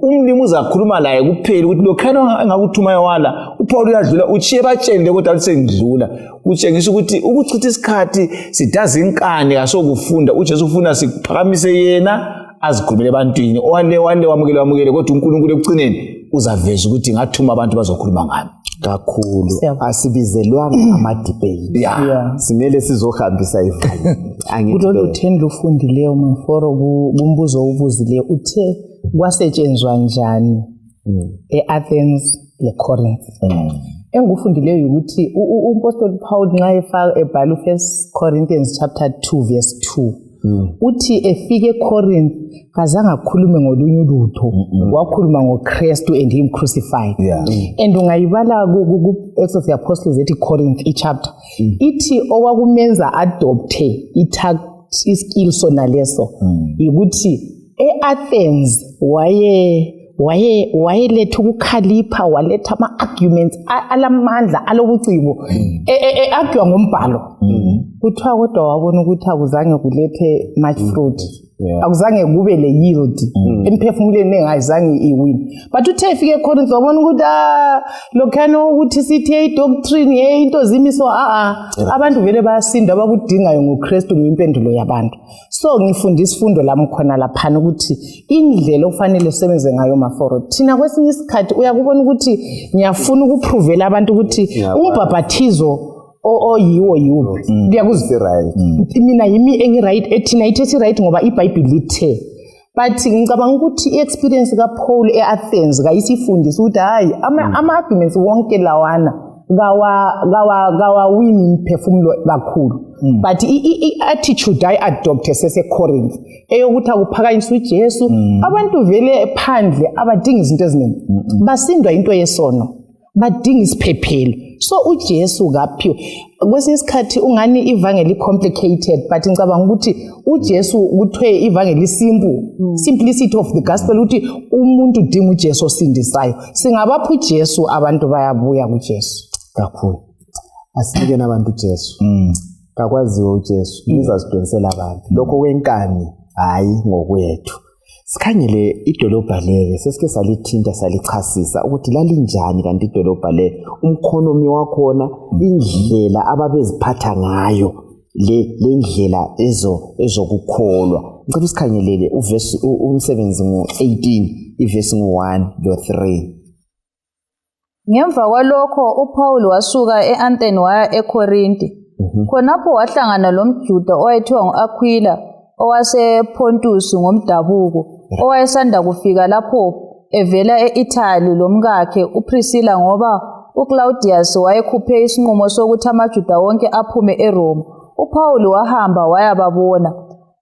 Umlimi uzakhuluma laye kuphela ukuthi lokhana engakuthuma wala. UPaul uyadlula, uchiye batshelile, kodwa athi sengidlula. Kutshengisa ukuthi ukuchitha isikhathi sidaza inkani kasokufunda. UJesu ufuna siphakamise yena, azikhulumele ebantwini. Owale wale, wamukele wamukele, kodwa uNkulunkulu ekucineni uzaveza ukuthi ngathuma abantu bazokhuluma ngami. Kakhulu. Siyabonga. Asibizelwanga ama-debate. Simele sizohambisa ivangeli, angithi? Kulolu Vele. theni lufundileyo mforo, kumbuzo owubuzileyo, uthe kwasetshenzwa njani e-Athens le-Corinth? Engikufundileyo ukuthi umpostoli Paul nxa efaka ebhala u-First Corinthians chapter 2 verse 2, uthi efika eCorinth kazange akhulume ngolunye ulutho, wakhuluma ngoKristu and him crucified. And ungayibala ku-Acts of the Apostles ethi Corinth, i-chapter ithi okwakumenza adopte iskill sona leso yikuthi e-Athens waye wayeletha ukukhalipha, waletha ama-arguments alamandla, alobuciko, e-argue ngombhalo kuthiwa, kodwa wabona ukuthi akuzange kulethe much fruit, akuzange kube le yield emphefumulweni engayizange iwin. But uthe efike eCorinth wabona ukuthi, ah, lokhuyana ukuthi sithe i-doctrine ye into zimiso, a-a, abantu vele bayasinda, abakudingayo nguKristu, ngiyimpendulo yabantu. So ngifunda isifundo lami khona laphana ukuthi indlela okufanele sisebenze ngayo maforo, thina kwesinye isikhathi uyakubona ukuthi ngiyafuna ukuprovela abantu ukuthi umbhabhathizo oyiwo yiwuphi, ngiyakuzwa. Right. Mina yimi engi-right, ethina ithe si-right ngoba iBhayibhili lithe. But ngicabanga ukuthi i-experience kaPaul e-Athens kayisifundisa ukuthi hhayi, ama-arguments wonke lawana kawawini imphefumulo kakhulu, but i-attitude ayi-adopte seseCorinth eyokuthi akuphakanyiswa uJesu, abantu vele phandle abadingi izinto eziningi, basindwa into yesono, badinga isiphephelo. So uJesu kaphiwe. Kwesinye isikhathi ungani ivangeli complicated, but ngicabanga ukuthi uJesu, kuthiwe ivangeli simple, simplicity of the gospel, ukuthi umuntu udinga uJesu osindisayo. Singabapha uJesu, abantu bayabuya kuJesu. Kakhulu, asinikeni abantu uJesu. Kakwaziwe uJesu, uzasidonsela abantu. Lokho kwenkani, hhayi ngokwethu. Sikhangele idolobha leli, sesike salithinta, salichasisa ukuthi lalinjani kanti idolobha leli, umkhonomi wakhona, indlela ababeziphatha ngayo, le ndlela ezokukholwa. Ngicela usikhangelele uvesi umsebenzi ngu-18, ivesi ngu-1 lo-3. Ngemva kwalokho uPaul wasuka e-Athene waya eKhorinte. Khonapho wahlangana lomJuda owayethiwa ngu-Akhwila, owasePhontusi ngomdabuko, owayesanda kufika lapho evela e-Ithali lomkakhe uPrisila, ngoba uClaudius wayekhuphe isinqumo sokuthi amaJuda wonke aphume eRoma. UPaul wahamba wayababona.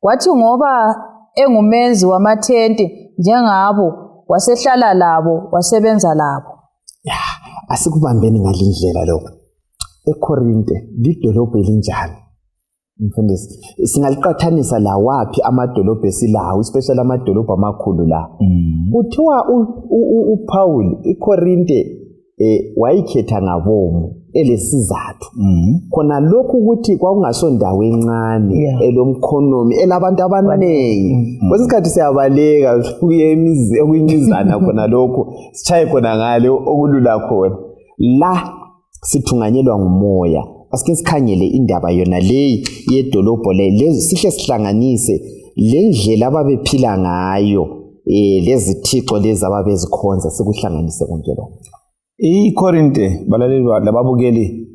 Kwathi ngoba engumenzi wamathente njengabo, wasehlala labo, wasebenza labo. Ya, asikubambeni ngalindlela lokho. EKorinte lidolobho elinjani, mfundisi? Singaliqathanisa lawaphi amadolobho esilawo, especially amadolobho amakhulu la? Kuthiwa uPaul iKorinte wayikhetha ngabomu. Elesizathu khona lokhu ukuthi kwakungasondawo encane elomkhonomi elabantu abaningi. Kwesinye isikhathi siyabaleka kuye okuyimizana khona lokhu, sitshaye khona ngale okulula khona. La sithunganyelwa ngumoya. Asike sikhangele indaba yona leyi yedolobho le, sihle sihlanganise le ndlela ababephila ngayo, lezithixo lezi ababezikhonza, sikuhlanganise konke lokho. IKorinte, balaleli lababukeli,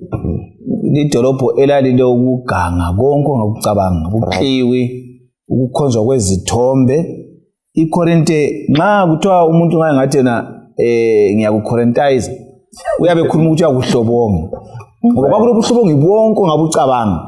lidolobho elalilokuganga konke ongakucabanga, buqhiwi, ukukhonzwa kwezithombe. IKorinte, nxa kuthiwa umuntu ngaye ngathi yena ngiyakukhorentize, uyabe ekhuluma ukuthi uyakuhlobonga, ngoba kwakulobuhlobongi bonke ongabucabanga.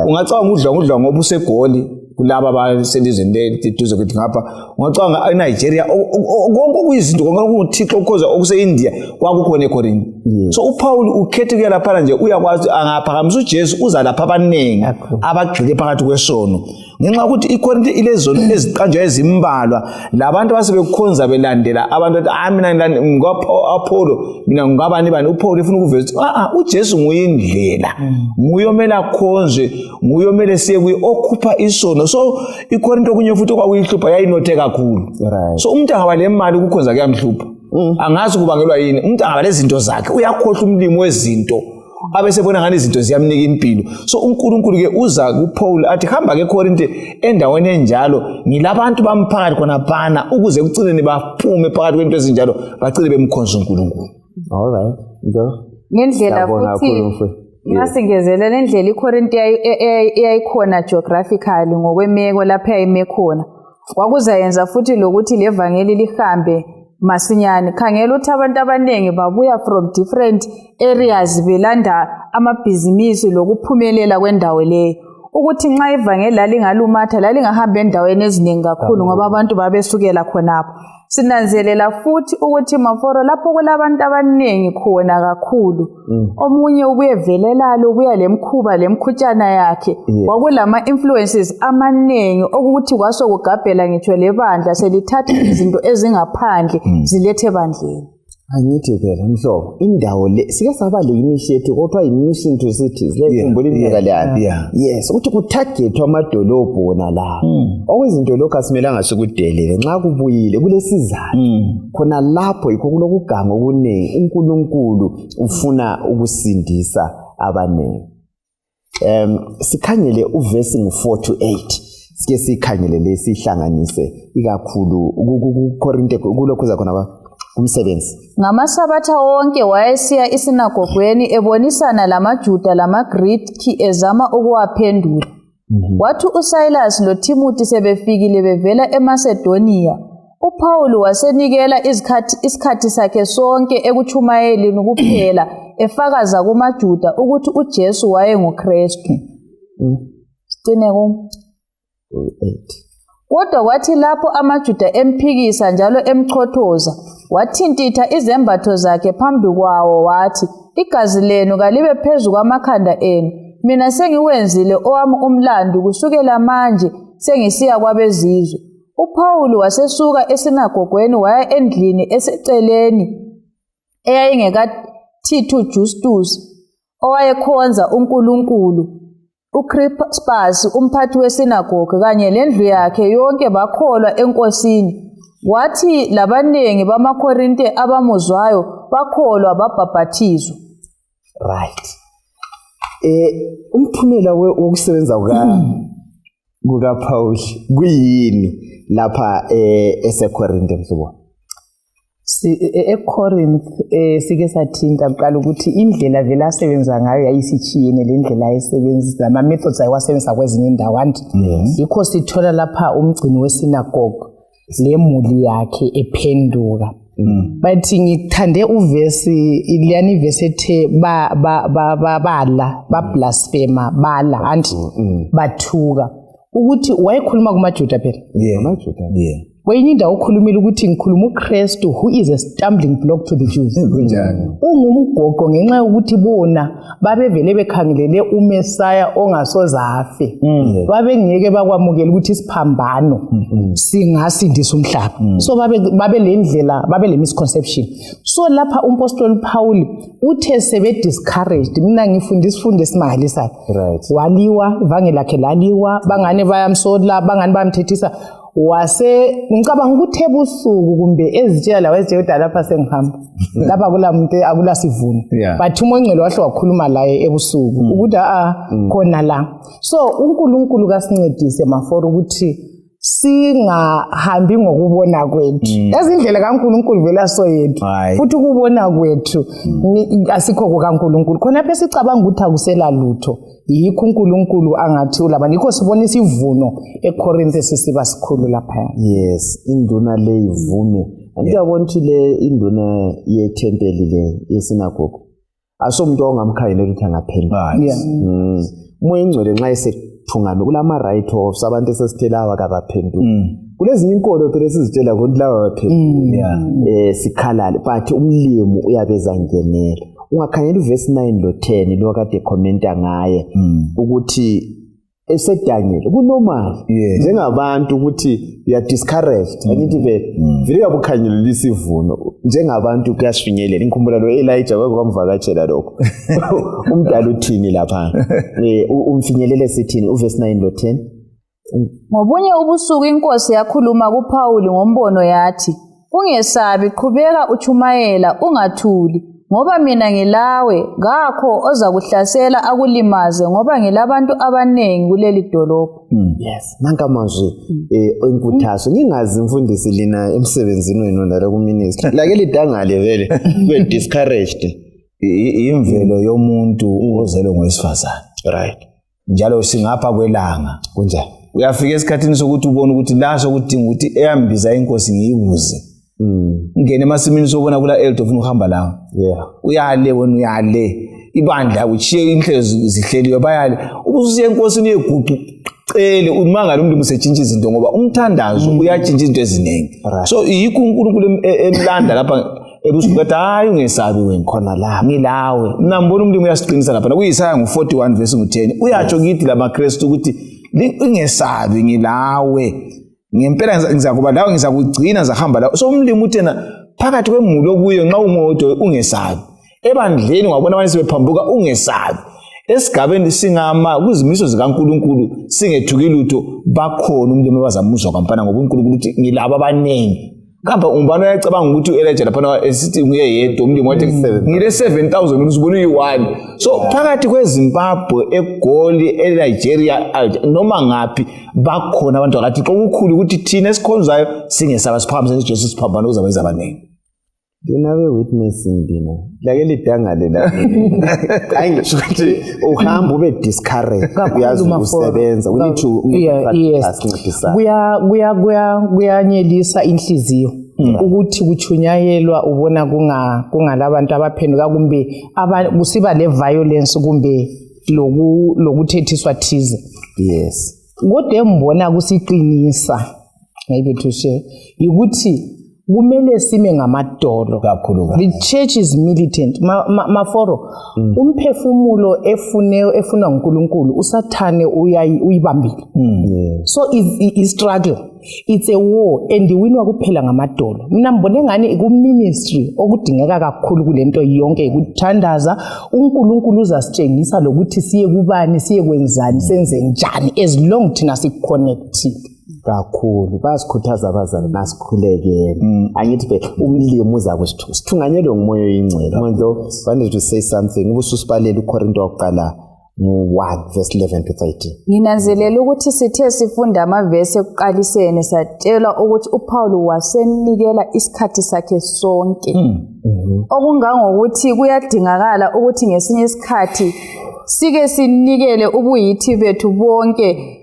Ungacabanga udlwangudlwa ngoba useGoli, kulaba abaselizweni leduze kwethu ngapha, ungacabanga eNigeria, konke okuyizinto, konke okunguthixo okukhonzwa okuse-India kwakukhona eKorinte. So uPaul ukhethe kuya laphana nje, uyakwazi angaphakamisa uJesu uza lapha abaningi abagxile phakathi kwesono, ngenxa yokuthi iKorinte ilezono eziqanjwa ezimbalwa, labantu abasebekhonza belandela abantu bathi, ah, mina ngwa-Apollo, mina ngingabani bani. UPaul ufuna ukuveza ukuthi uJesu nguyindlela, nguye omele akhonzwe, nguye omele siye kuye okhupha isono. So iKorinte okunye futhi okwakuyihlupha, yayinothe kakhulu. So umuntu angaba lemali, ukukhonza kuyamhlupha. Angazi kubangelwa yini. Umuntu angaba lezinto zakhe, uyakhohlwa umlimi wezinto, abesebona ngani izinto ziyamnika impilo. So uNkulunkulu-ke uza kuPaul athi, hamba ke Korinte, endaweni enjalo ngilabantu bamphakathi khonaphana, ukuze ekucineni baphume phakathi kwento ezinjalo, bagcine bemkhonza uNkulunkulu. Alright, ngendlela Siyabonga futhi kakhulu, mfowethu. Nxa singezelela indlela iKorinte eyayikhona geographically, ngokwemeko lapho eyayime khona, kwakuzayenza futhi lokuthi levangeli lihambe masinyane. Khangela ukuthi abantu abaningi babuya from different areas belanda amabhizimisi lokuphumelela kwendawo leyo, ukuthi nxa ivangeli lalingalumatha lalingahamba endaweni eziningi kakhulu, ngoba abantu babesukela khonapho. Sinanzelela futhi ukuthi, Maforo, lapho kulabantu abaningi khona kakhulu, omunye ubuye velelalo, ubuya lemkhuba lemkhutshana yakhe. Kwakulama-influences amaningi okuthi kwasokugabhela ngitsho lebandla selithatha izinto ezingaphandle zilethe ebandleni. Angithi phela mhlobo, indawo le sike saba le initiative kodwa yi-Mission to Cities, leyikhumbula iminyaka leyana? Yeah. Yes, ukuthi kutargethwe amadolobho wona la. Okwezinto lokhu asimelanga sikudelele. Nxa kubuyile kulesizathu khona lapho, yikho kulokuganga okuningi. UNkulunkulu ufuna ukusindisa abaningi. Sikhangele uvesi ngu-4 to 8, sike sikhangele le, sihlanganise ikakhulu kuKorinte kulokhu khona kumsebenzi. Ngamasabatha wonke wayesiya esinagogweni ebonisana lamaJuda lamaGriki, ezama ukuwaphendula. Kwathi uSilas loThimothi sebefikile bevela eMasedoniya, uPhawuli wasenikela isikhathi sakhe sonke ekutshumayeleni kuphela, efakaza kumaJuda ukuthi uJesu wayenguKristu. Sicine ku 8. Kodwa kwathi lapho amaJuda emphikisa njalo emchothoza, wathintitha izembatho zakhe phambi kwawo wathi, "Igazi lenu kalibe phezu kwamakhanda enu. Mina sengiwenzile owami umlandu, kusukela manje sengisiya kwabezizwe." UPhawuli wasesuka esinagogweni waya endlini eseceleni eyayingekaThithu Justus, owayekhonza uNkulunkulu. UCrispus, umphathi wesinagoge, kanye lendlu yakhe yonke bakholwa eNkosini. Kwathi labanengi bamaKorinte abamuzwayo bakholwa, babhabhathizwa. Right, umphumela wokusebenza kuka Paul kuyini lapha eseKorinte, mhlobo? ECorinth sike sathinta kuqala ukuthi indlela vele asebenza ngayo yayisitshiyene le ndlela ayesebenzisa, ama-methods ayewasebenzisa kwezinye indawo, anti yikho sithola lapha umgcini wesinagogue lemuli yakhe ephenduka. But ngithande uvesi liyani, ivesi ethe bala, bablasphema, bala, anti bathuka ukuthi wayekhuluma kumaJuda phela. AmaJuda. Kwenye indawo ukhulumile ukuthi ngikhuluma uKristu who is a stumbling block to the Jews. Kunjani? Ungumgoqo ngenxa yokuthi bona babevele bekhangelele uMesaya ongasoze afe. Babengeke bakwamukela ukuthi isiphambano singasindisa umhlaba. So babe le ndlela, babe le misconception. So lapha umpostoli Paul uthe sebe discouraged. Mina ngifunda isifundo esimangalisayo. Waliwa, ivange lakhe laliwa, bangane bayamsola, bangane bayamthethisa. Wase ngicabanga ukuthi ebusuku kumbe ezitshela lawo ezitshela ukuthi lapha sengihamba lapha akula muntu, akula sivuno. But uMoya oNgcwele wahle wakhuluma laye ebusuku ukuthi khona la. So uNkulunkulu kasincedise Maforo ukuthi singahambi ngokubona kwethu. Yazi indlela kaNkulunkulu vele aso yethu. Futhi ukubona kwethu asikho kukaNkulunkulu. Khonapho esicabanga ukuthi akusela lutho. Yikho uNkulunkulu angathi ulabani. Yikho sibona isivuno eKorinthe sisiba sikhulu lapha. Yes, induna le ivume. Ngiyabona ukuthi le induna yethempeli le yesinagogo asomuntu ongamkhayinela ukuthi angaphenduka. Umoya oNgcwele nxa esethungame kulama right offs abantu esesithela awa kabaphenduki. Kulezinye inkolo phela esizitshela ukuthi laba baphenduka. Sikhalale, but umlimi uyabe ezangenela. Ungakhangela uvesi 9 lo 10 lo kade commenta ngaye ukuthi esedangile kunormal njengabantu ukuthi you are discouraged. Angithi vele vele uyabukhanyelela isivuno njengabantu kuyasifinyelela. Ngikhumbula lo Elijah kwake kwamvakatshela lokho. Umdala uthini lapha? Umfinyelele sithini uvesi 9 lo 10? Ngobunye ubusuku inkosi yakhuluma kuPaul ngombono yathi, ungesabi, qhubeka utshumayela, ungathuli, ngoba mina ngilawe, kakho ozakuhlasela akulimaze, ngoba ngilabantu abanengi kuleli dolobho. Yes, nanka amazwi enkuthazo. Ngingazi mfundisi lina emsebenzini wenu nalo kuministry. Lake lidangale vele, we discouraged. Imvelo yomuntu ozelwe ngowesifazane. Njalo singapha kwelanga. Kunjani? Uyafika esikhathini sokuthi ubone ukuthi la sokudinga ukuthi eyambiza inkosi ngiyibuze. Ungene emasimini sobona kula elder ofuna ukuhamba lawo. Uyale wena, uyale. Ibandla uchiye inhlelo zihleliwe bayale. Ubususiya enkosini yeguqu cele umangala umuntu usetshintsha izinto ngoba umthandazo uyatshintsha izinto eziningi. So yikho uNkulunkulu emlanda lapha ebusuku kathi hayi ungesabi wena khona la ngilawe. Mina ngibona umuntu uyasiqinisa lapha kuyisaya ngo41 verse ngo10 uyatsho kithi lamaKristu ukuthi ingesabi ngilawe. Ngempela ngizakuba lawe, ngizakugcina, ngizahamba lawe. So umlimi uthena phakathi kwemuli okuyo nxa ungodwa ungesabi. Ebandleni ungabona abanye sebephambuka ungesabi. Esigabeni singama kuzimiso zikaNkulunkulu singethuki lutho, bakhona umlimi abazamuzwa kwampana ngoba uNkulunkulu uthi ngilabo abanengi. Kamba ungubani uyacabanga ukuthi u-Elijah laphana esithi nguye yedwa umlimi wathi ngile 7000 uzibona uyi-1. So phakathi kweZimbabwe, eGoli, eNigeria, noma ngaphi bakhona abantu akathi okukhulu ukuthi thina esikhonzayo singesaba siphakamise uJesu siphambana ukuze abenze abanengi. Lina be witnessing lina. Lake lidangale la. Hayi ngisho ukuthi uhamba ube discouraged. Uyazi ukusebenza. We need to practice. Kuyanyelisa inhliziyo ukuthi kutshunyayelwa ubona kungalabantu abaphenduka kumbe kusiba le violence kumbe lokuthethiswa thize. Yes. Kodwa embona kusiqinisa maybe to share ukuthi kumele sime ngamadolo. Kakhulu. The church is militant. Maforo, umphefumulo efunwa nguNkulunkulu uSathane uyibambile. So is struggle. It's a war and iwinwa kuphela ngamadolo. Mina ngibone ngani ku ministry okudingeka kakhulu kulento yonke ukuthandaza. uNkulunkulu uzasitshengisa lokuthi siye kubani, siye kwenzani, senze njani as long thina siconnected. Kakhulu bayasikhuthaza abazali masikhulekele. Angithi be umlimi uza kusithunganyelwe ngumoya oyingcwele. Manje wanted to say something ubususibalela uKorinto wokuqala 1 verse 11 to 13. Nginanzelela ukuthi sithe sifunda amavesi ekuqaliseni satshelwa ukuthi uPaul wasenikela isikhathi sakhe sonke. Okungangokuthi kuyadingakala ukuthi ngesinye isikhathi sike sinikele ubuyithi bethu bonke.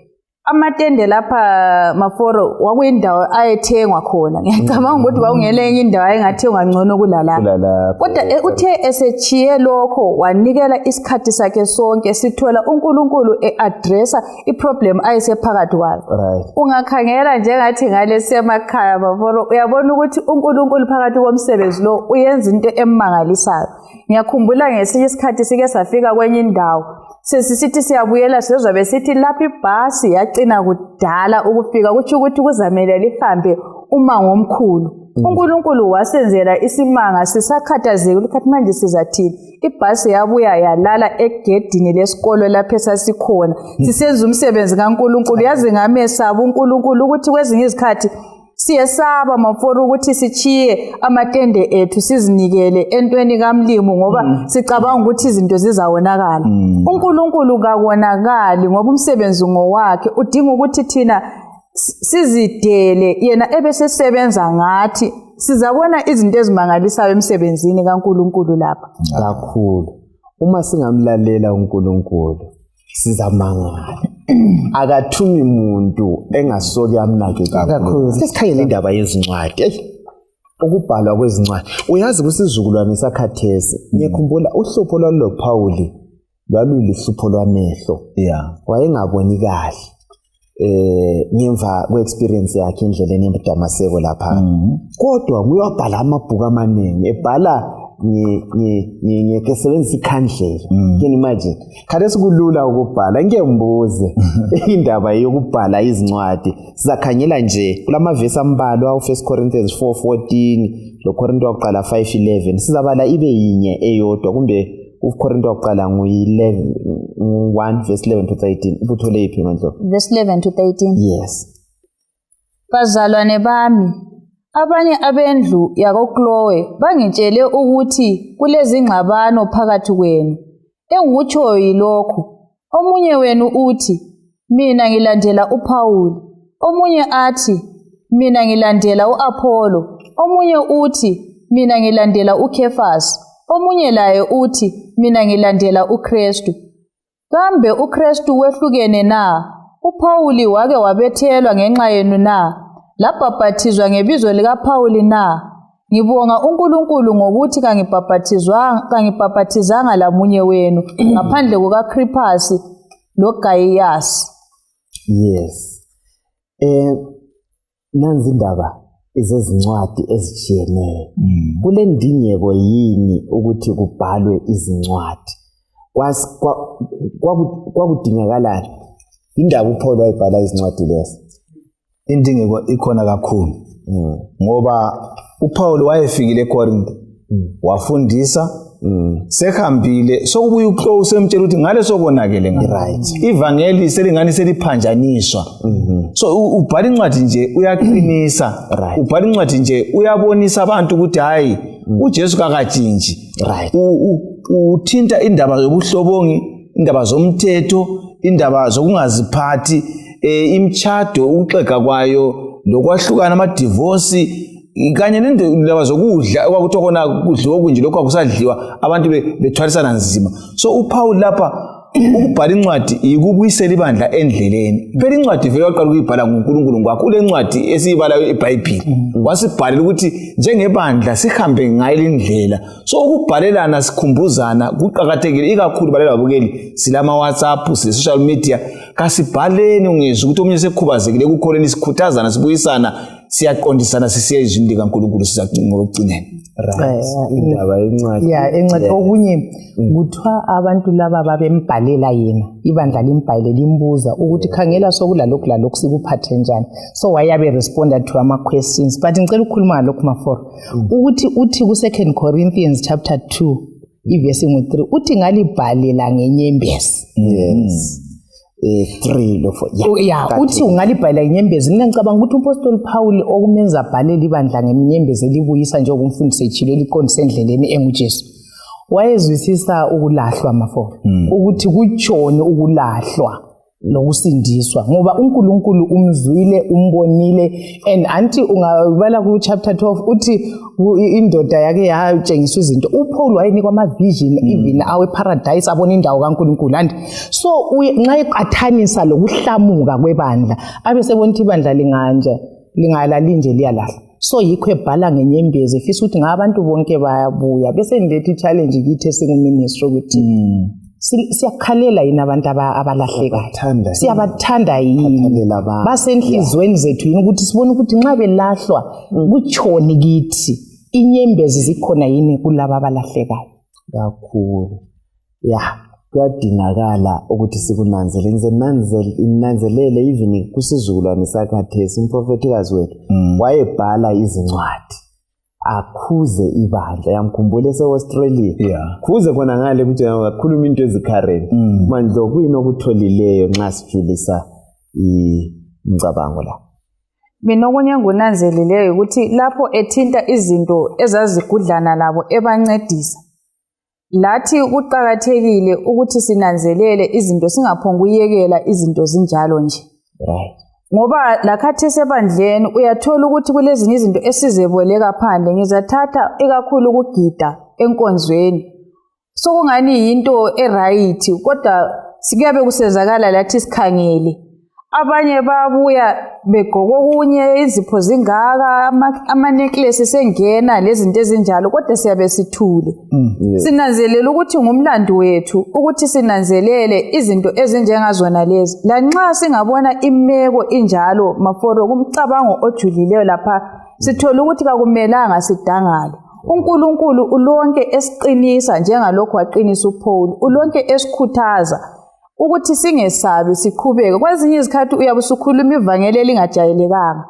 Amatende lapha Maforo kwakuyindawo ayethengwa khona. Ngiyacabanga ukuthi kwakungele enye indawo ayengathengwa ngcono kulalapha. Kulalapho. Kodwa uthe esetshiye lokho wanikela isikhathi sakhe sonke, sithola uNkulunkulu e-addressa i-problem ayesephakathi kwayo. Right. Ungakhangela njengathi ngalesemakhaya Maforo, uyabona ukuthi uNkulunkulu phakathi komsebenzi lo uyenza into emangalisayo. Ngiyakhumbula ngesinye isikhathi sike safika kwenye indawo, sesisithi siyabuyela, sezwa besithi lapha ibhasi yacina kudala ukufika, kutsho ukuthi kuzamele lihambe umango omkhulu. uNkulunkulu wasenzela isimanga, sisakhathazekile ukuthi manje sizathini. Ibhasi yabuya yalala egedini lesikolo lapho esasikhona, sisenza umsebenzi kaNkulunkulu. Yazi ngamesaba uNkulunkulu ukuthi kwezinye izikhathi siyesaba Maforo ukuthi sitshiye amatende ethu sizinikele entweni kaMlimu, ngoba sicabanga ukuthi izinto zizawonakala. uNkulunkulu kakonakali, ngoba umsebenzi ngowakhe, udinga ukuthi thina sizidele, yena ebesesebenza ngathi. Sizabona izinto ezimangalisayo emsebenzini kaNkulunkulu lapha. Kakhulu. Uma singamlalela uNkulunkulu sizamangala. Akathumi muntu engasoke amnakekele. Kakhulu. Sesikhangela indaba yezincwadi. Eyi, ukubhalwa kwezincwadi. Uyazi kusizukulwane sakhathesi, ngiyakhumbula uhlupho lwaluloPhawuli lwaluluhlupho lwamehlo. Wayengaboni kahle. Ngemva kwe-experience yakhe endleleni eDamaseko lapha. Kodwa uyabhala amabhuku amaningi, ebhala ngesebenzisa ikhandlela. Can you imagine? Khathesi kulula ukubhala, ngike ngibuze indaba yokubhala izincwadi. Sizakhangela nje kulamavesi ambalwa, u1 Corinthians 4:14 loKorinto wakuqala 5:11. Sizabala ibe yinye eyodwa, kumbe uKorinto wakuqala ngu-11 ngu-1 verse 11 to 13. Ubuthole yiphi Mandlo? Verse 11 to 13. Yes. Bazalwane bami, abanye abendlu yakoKlowe bangitshele ukuthi kulezingxabano phakathi kwenu. Engikutshoyo yilokhu: omunye wenu uthi, mina ngilandela uPhawuli, omunye athi, mina ngilandela uApollo, omunye uthi, mina ngilandela uKhefasi, omunye laye uthi, mina ngilandela uKristu. Kambe uKristu wehlukene na? uPhawuli wake wabethelwa ngenxa yenu na? Labhaphathizwa ngebizo likaPhawuli na? Ngibonga uNkulunkulu ngokuthi kangibhaphathizanga lamunye wenu ngaphandle kukaKriphasi loGayiyasi. Yes. Nanzi indaba ezezincwadi ezitshiyeneyo. Kulendingeko yini ukuthi kubhalwe izincwadi? Kwakudingakalani? Indaba uPaul wayibhala izincwadi lezi. Indingeko ikhona kakhulu. Ngoba uPaul wayefikile eKorinte, wafundisa, sehambile, sokubuya uCloe semtshela ukuthi ngale sokonakele ngale. Ivangeli selingani seliphanjaniswa. So ubhala incwadi nje uyaqinisa. Ubhala incwadi nje uyabonisa abantu ukuthi hayi, uJesu kakatshintshi. Uthinta indaba yobuhlobongi, indaba zomthetho, indaba zokungaziphathi, imtshado, ukuxega kwayo, lokwahlukana, amadivosi, kanye nendaba zokudla okwakuthiwa khona kudliwa okunje, lokhu akusadliwa, abantu bethwalisana nzima. So uPaul lapha ukubhala incwadi yikubuyisela ibandla endleleni. Phela incwadi vele waqala ukuyibhala nguNkulunkulu ngwakho. Kule ncwadi esiyibalayo eBhayibhili, wasibhalela ukuthi njengebandla sihambe ngayo indlela. So ukubhalelana sikhumbuzana kuqakathekile, ikakhulu balela babukeli, silama WhatsApp, sile social media. Kasibhaleni, ungezwa ukuthi omunye sekhubazekile ekukholeni, sikhuthazana, sibuyisana, siyaqondisana, sisiya ezwini likaNkulunkulu, sizangokugcineni. Right. Indaba yencwadi. Ya, encwadi. Okunye kuthiwa abantu laba babembhalela yena, ibandla limbhalele limbuza ukuthi khangela sokulalokhu lalokhu sikuphathe njani. So wayabe responda to ama questions. But ngicela ukukhuluma ngalokhu Maforo, ukuthi uthi ku 2 Corinthians chapter 2 ivesi ngu-3 uthi ngalibhalela ngenyembezi. Yes. 3 lo 4. Yeah. Ya, uthi ungalibhalela ngenyembezi. Mina ngicabanga ukuthi uMpostoli Paul okumenza abhalele ibandla ngenyembezi elibuyisa njengoba umfundisi etshilo, eliqondisa endleleni enguJesu, wayezwisisa ukulahlwa Maforo, ukuthi kutshoni ukulahlwa lokusindiswa, ngoba uNkulunkulu umzwile, umbonile. And anti ungabala ku chapter 12 uthi Indoda yake yatshengiswa izinto. UPaul wayenikwa ama-vision even awe-paradise, abona indawo kaNkulunkulu. And so nxa eqathanisa lokuhlamuka kwebandla, abe sebona ukuthi ibandla linganje lingalali nje liyalahla. So yikho ebhala ngenyembezi, efisa ukuthi ngabantu bonke bayabuya. Bese ngiletha i-challenge kithi esinguministry ukuthi siyakhalela yini abantu abalahlekayo? Siyabathanda yini? Siyabathanda yini? Khathalela abantu. Basenhliziyweni zethu yini ukuthi sibone ukuthi nxa belahlwa kutshoni kithi? Inyembezi zikhona yini kulaba abalahlekayo? Kakhulu. Ya, kuyadingakala ukuthi sikunanzelele. Ngize nanzelele even kusizukulwane sakhathesi, umprofethikazi wethu wayebhala izincwadi akhuze ibandla. Yamkhumbula ese-Australia, khuze khona ngale ukuthi kakhuluma into ezi-current. Mandlo, kuyini okutholileyo nxa sijulisa imicabango la? Mina okunye engikunanzeleleyo ukuthi lapho ethinta izinto ezazigudlana labo ebancedisa, lathi kuqakathekile ukuthi sinanzelele izinto, singaphonguyekela izinto zinjalo nje. Ngoba lakhathesi ebandleni uyathola ukuthi kulezinye izinto esizeboleka phandle. Ngizathatha ikakhulu ukugida enkonzweni, sokungani yinto e-right, kodwa kuyabe kusenzakala lathi sikhangele. Abanye bayabuya begqoka okunye, izipho zingaka, ama-necklace sengena lezinto ezinjalo, kodwa siyabe sithule. Sinanzelela ukuthi ngumlandu wethu ukuthi sinanzelele izinto ezinjengazona lezi, lanxa singabona imeko injalo. Maforo, kumcabango ojulileyo lapha sithola ukuthi kakumelanga sidangale. UNkulunkulu ulonke esiqinisa njengalokhu waqinisa uPaul, ulonke esikhuthaza ukuthi singesabi, siqhubeke. Kwezinye izikhathi uyabe usukhuluma ivangeli elingajayelekanga,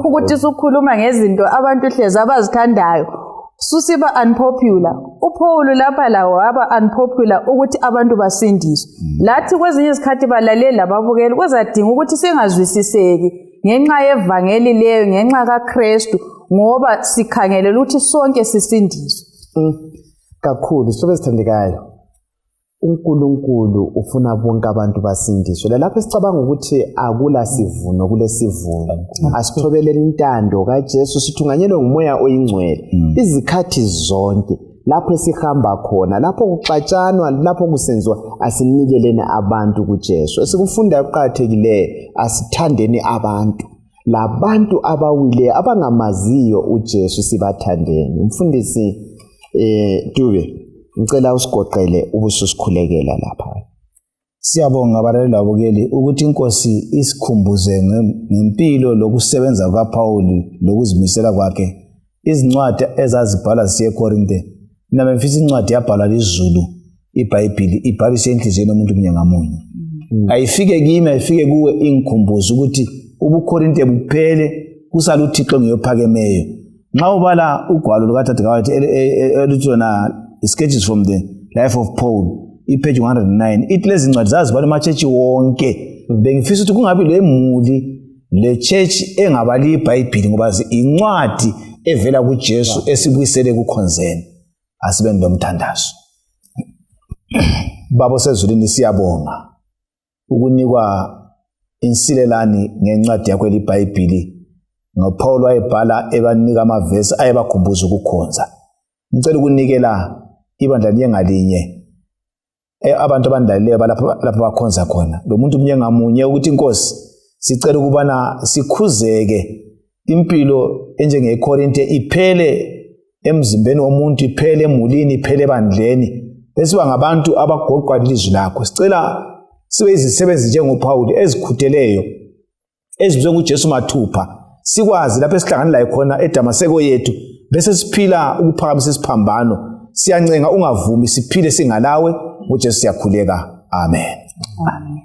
ukuthi sukhuluma ngezinto abantu hlezi abazithandayo, susiba unpopular. UPaul lapha lawo waba unpopular ukuthi abantu basindiswe. Lathi kwezinye izikhathi, balaleli lababukeli, kuzadinga ukuthi singazwisiseki ngenxa yevangeli leyo, ngenxa kaKristu, ngoba sikhangelela ukuthi sonke sisindiswe. Kakhulu, sihlobo ezithandekayo, uNkulunkulu ufuna bonke abantu basindiswe. Lalapho esicabanga ukuthi akula sivuno, kulesivuno. Asithobelele intando kaJesu, sithunganyelwe nguMoya oyiNgcwele izikhathi zonke lapho esihamba khona, lapho kuxatshanwa, lapho kusenziwa, asinikeleni abantu kuJesu. Esikufundayo kuqakathekileyo, asithandeni abantu, labantu abawileyo abangamaziyo uJesu sibathandeni. Mfundisi Dube, ngicela usigoqele ubususikhulekela lapha. Siyabonga abalaleli lababukeli ukuthi inkosi isikhumbuze ngempilo lokusebenza kukaPawuli lokuzimisela kwakhe. Izincwadi ezazibhalwa zisiya eKorinte, mina bengifisa incwadi yabhalwa lizulu, iBhayibhili, ibhaliswe enhliziyweni yomuntu munye ngamunye. Ayifike kimi, ayifike kuwe, ingikhumbuze ukuthi ubuKorinte buphele, kusala uThixo ngiyophakemeyo. Nxa ubala ugwalo lukadade oluthi lona Sketches from the Life of Paul, ipage 109, ithi lezi ncwadi zazibala ematshetshi wonke. Bengifisa ukuthi kungabi lemuli le church engabali iBhayibhili, ngoba incwadi evela kuJesu esibuyisele kukhonzeni. Asibeni lomthandazo. Baba osezulwini, siyabonga ukunikwa insilelani ngencwadi yakho eliBhayibhili, ngoPaul wayebhala ebanika amavesi ayebakhumbuza ukukhonza. Ngicela ukunikela ibandla linye ngalinye, abantu abandalileyo balapho lapho bakhonza khona, lo muntu munye ngamunye, ukuthi inkosi sicela ukubana sikhuzeke, impilo enjengeKorinte iphele emzimbeni womuntu, iphele emulini, iphele ebandleni, besiba ngabantu abagoqwa lilizwi lakho. Sicela sibe izisebenzi njengoPawuli ezikhutheleyo, ezibizwe nguJesu mathupha, sikwazi lapho esihlangane laye khona eDamaseko yethu, bese siphila ukuphakamisa isiphambano. Siyancenga, ungavumi siphile singalawe. NguJesu siyakhuleka, amen. Amen.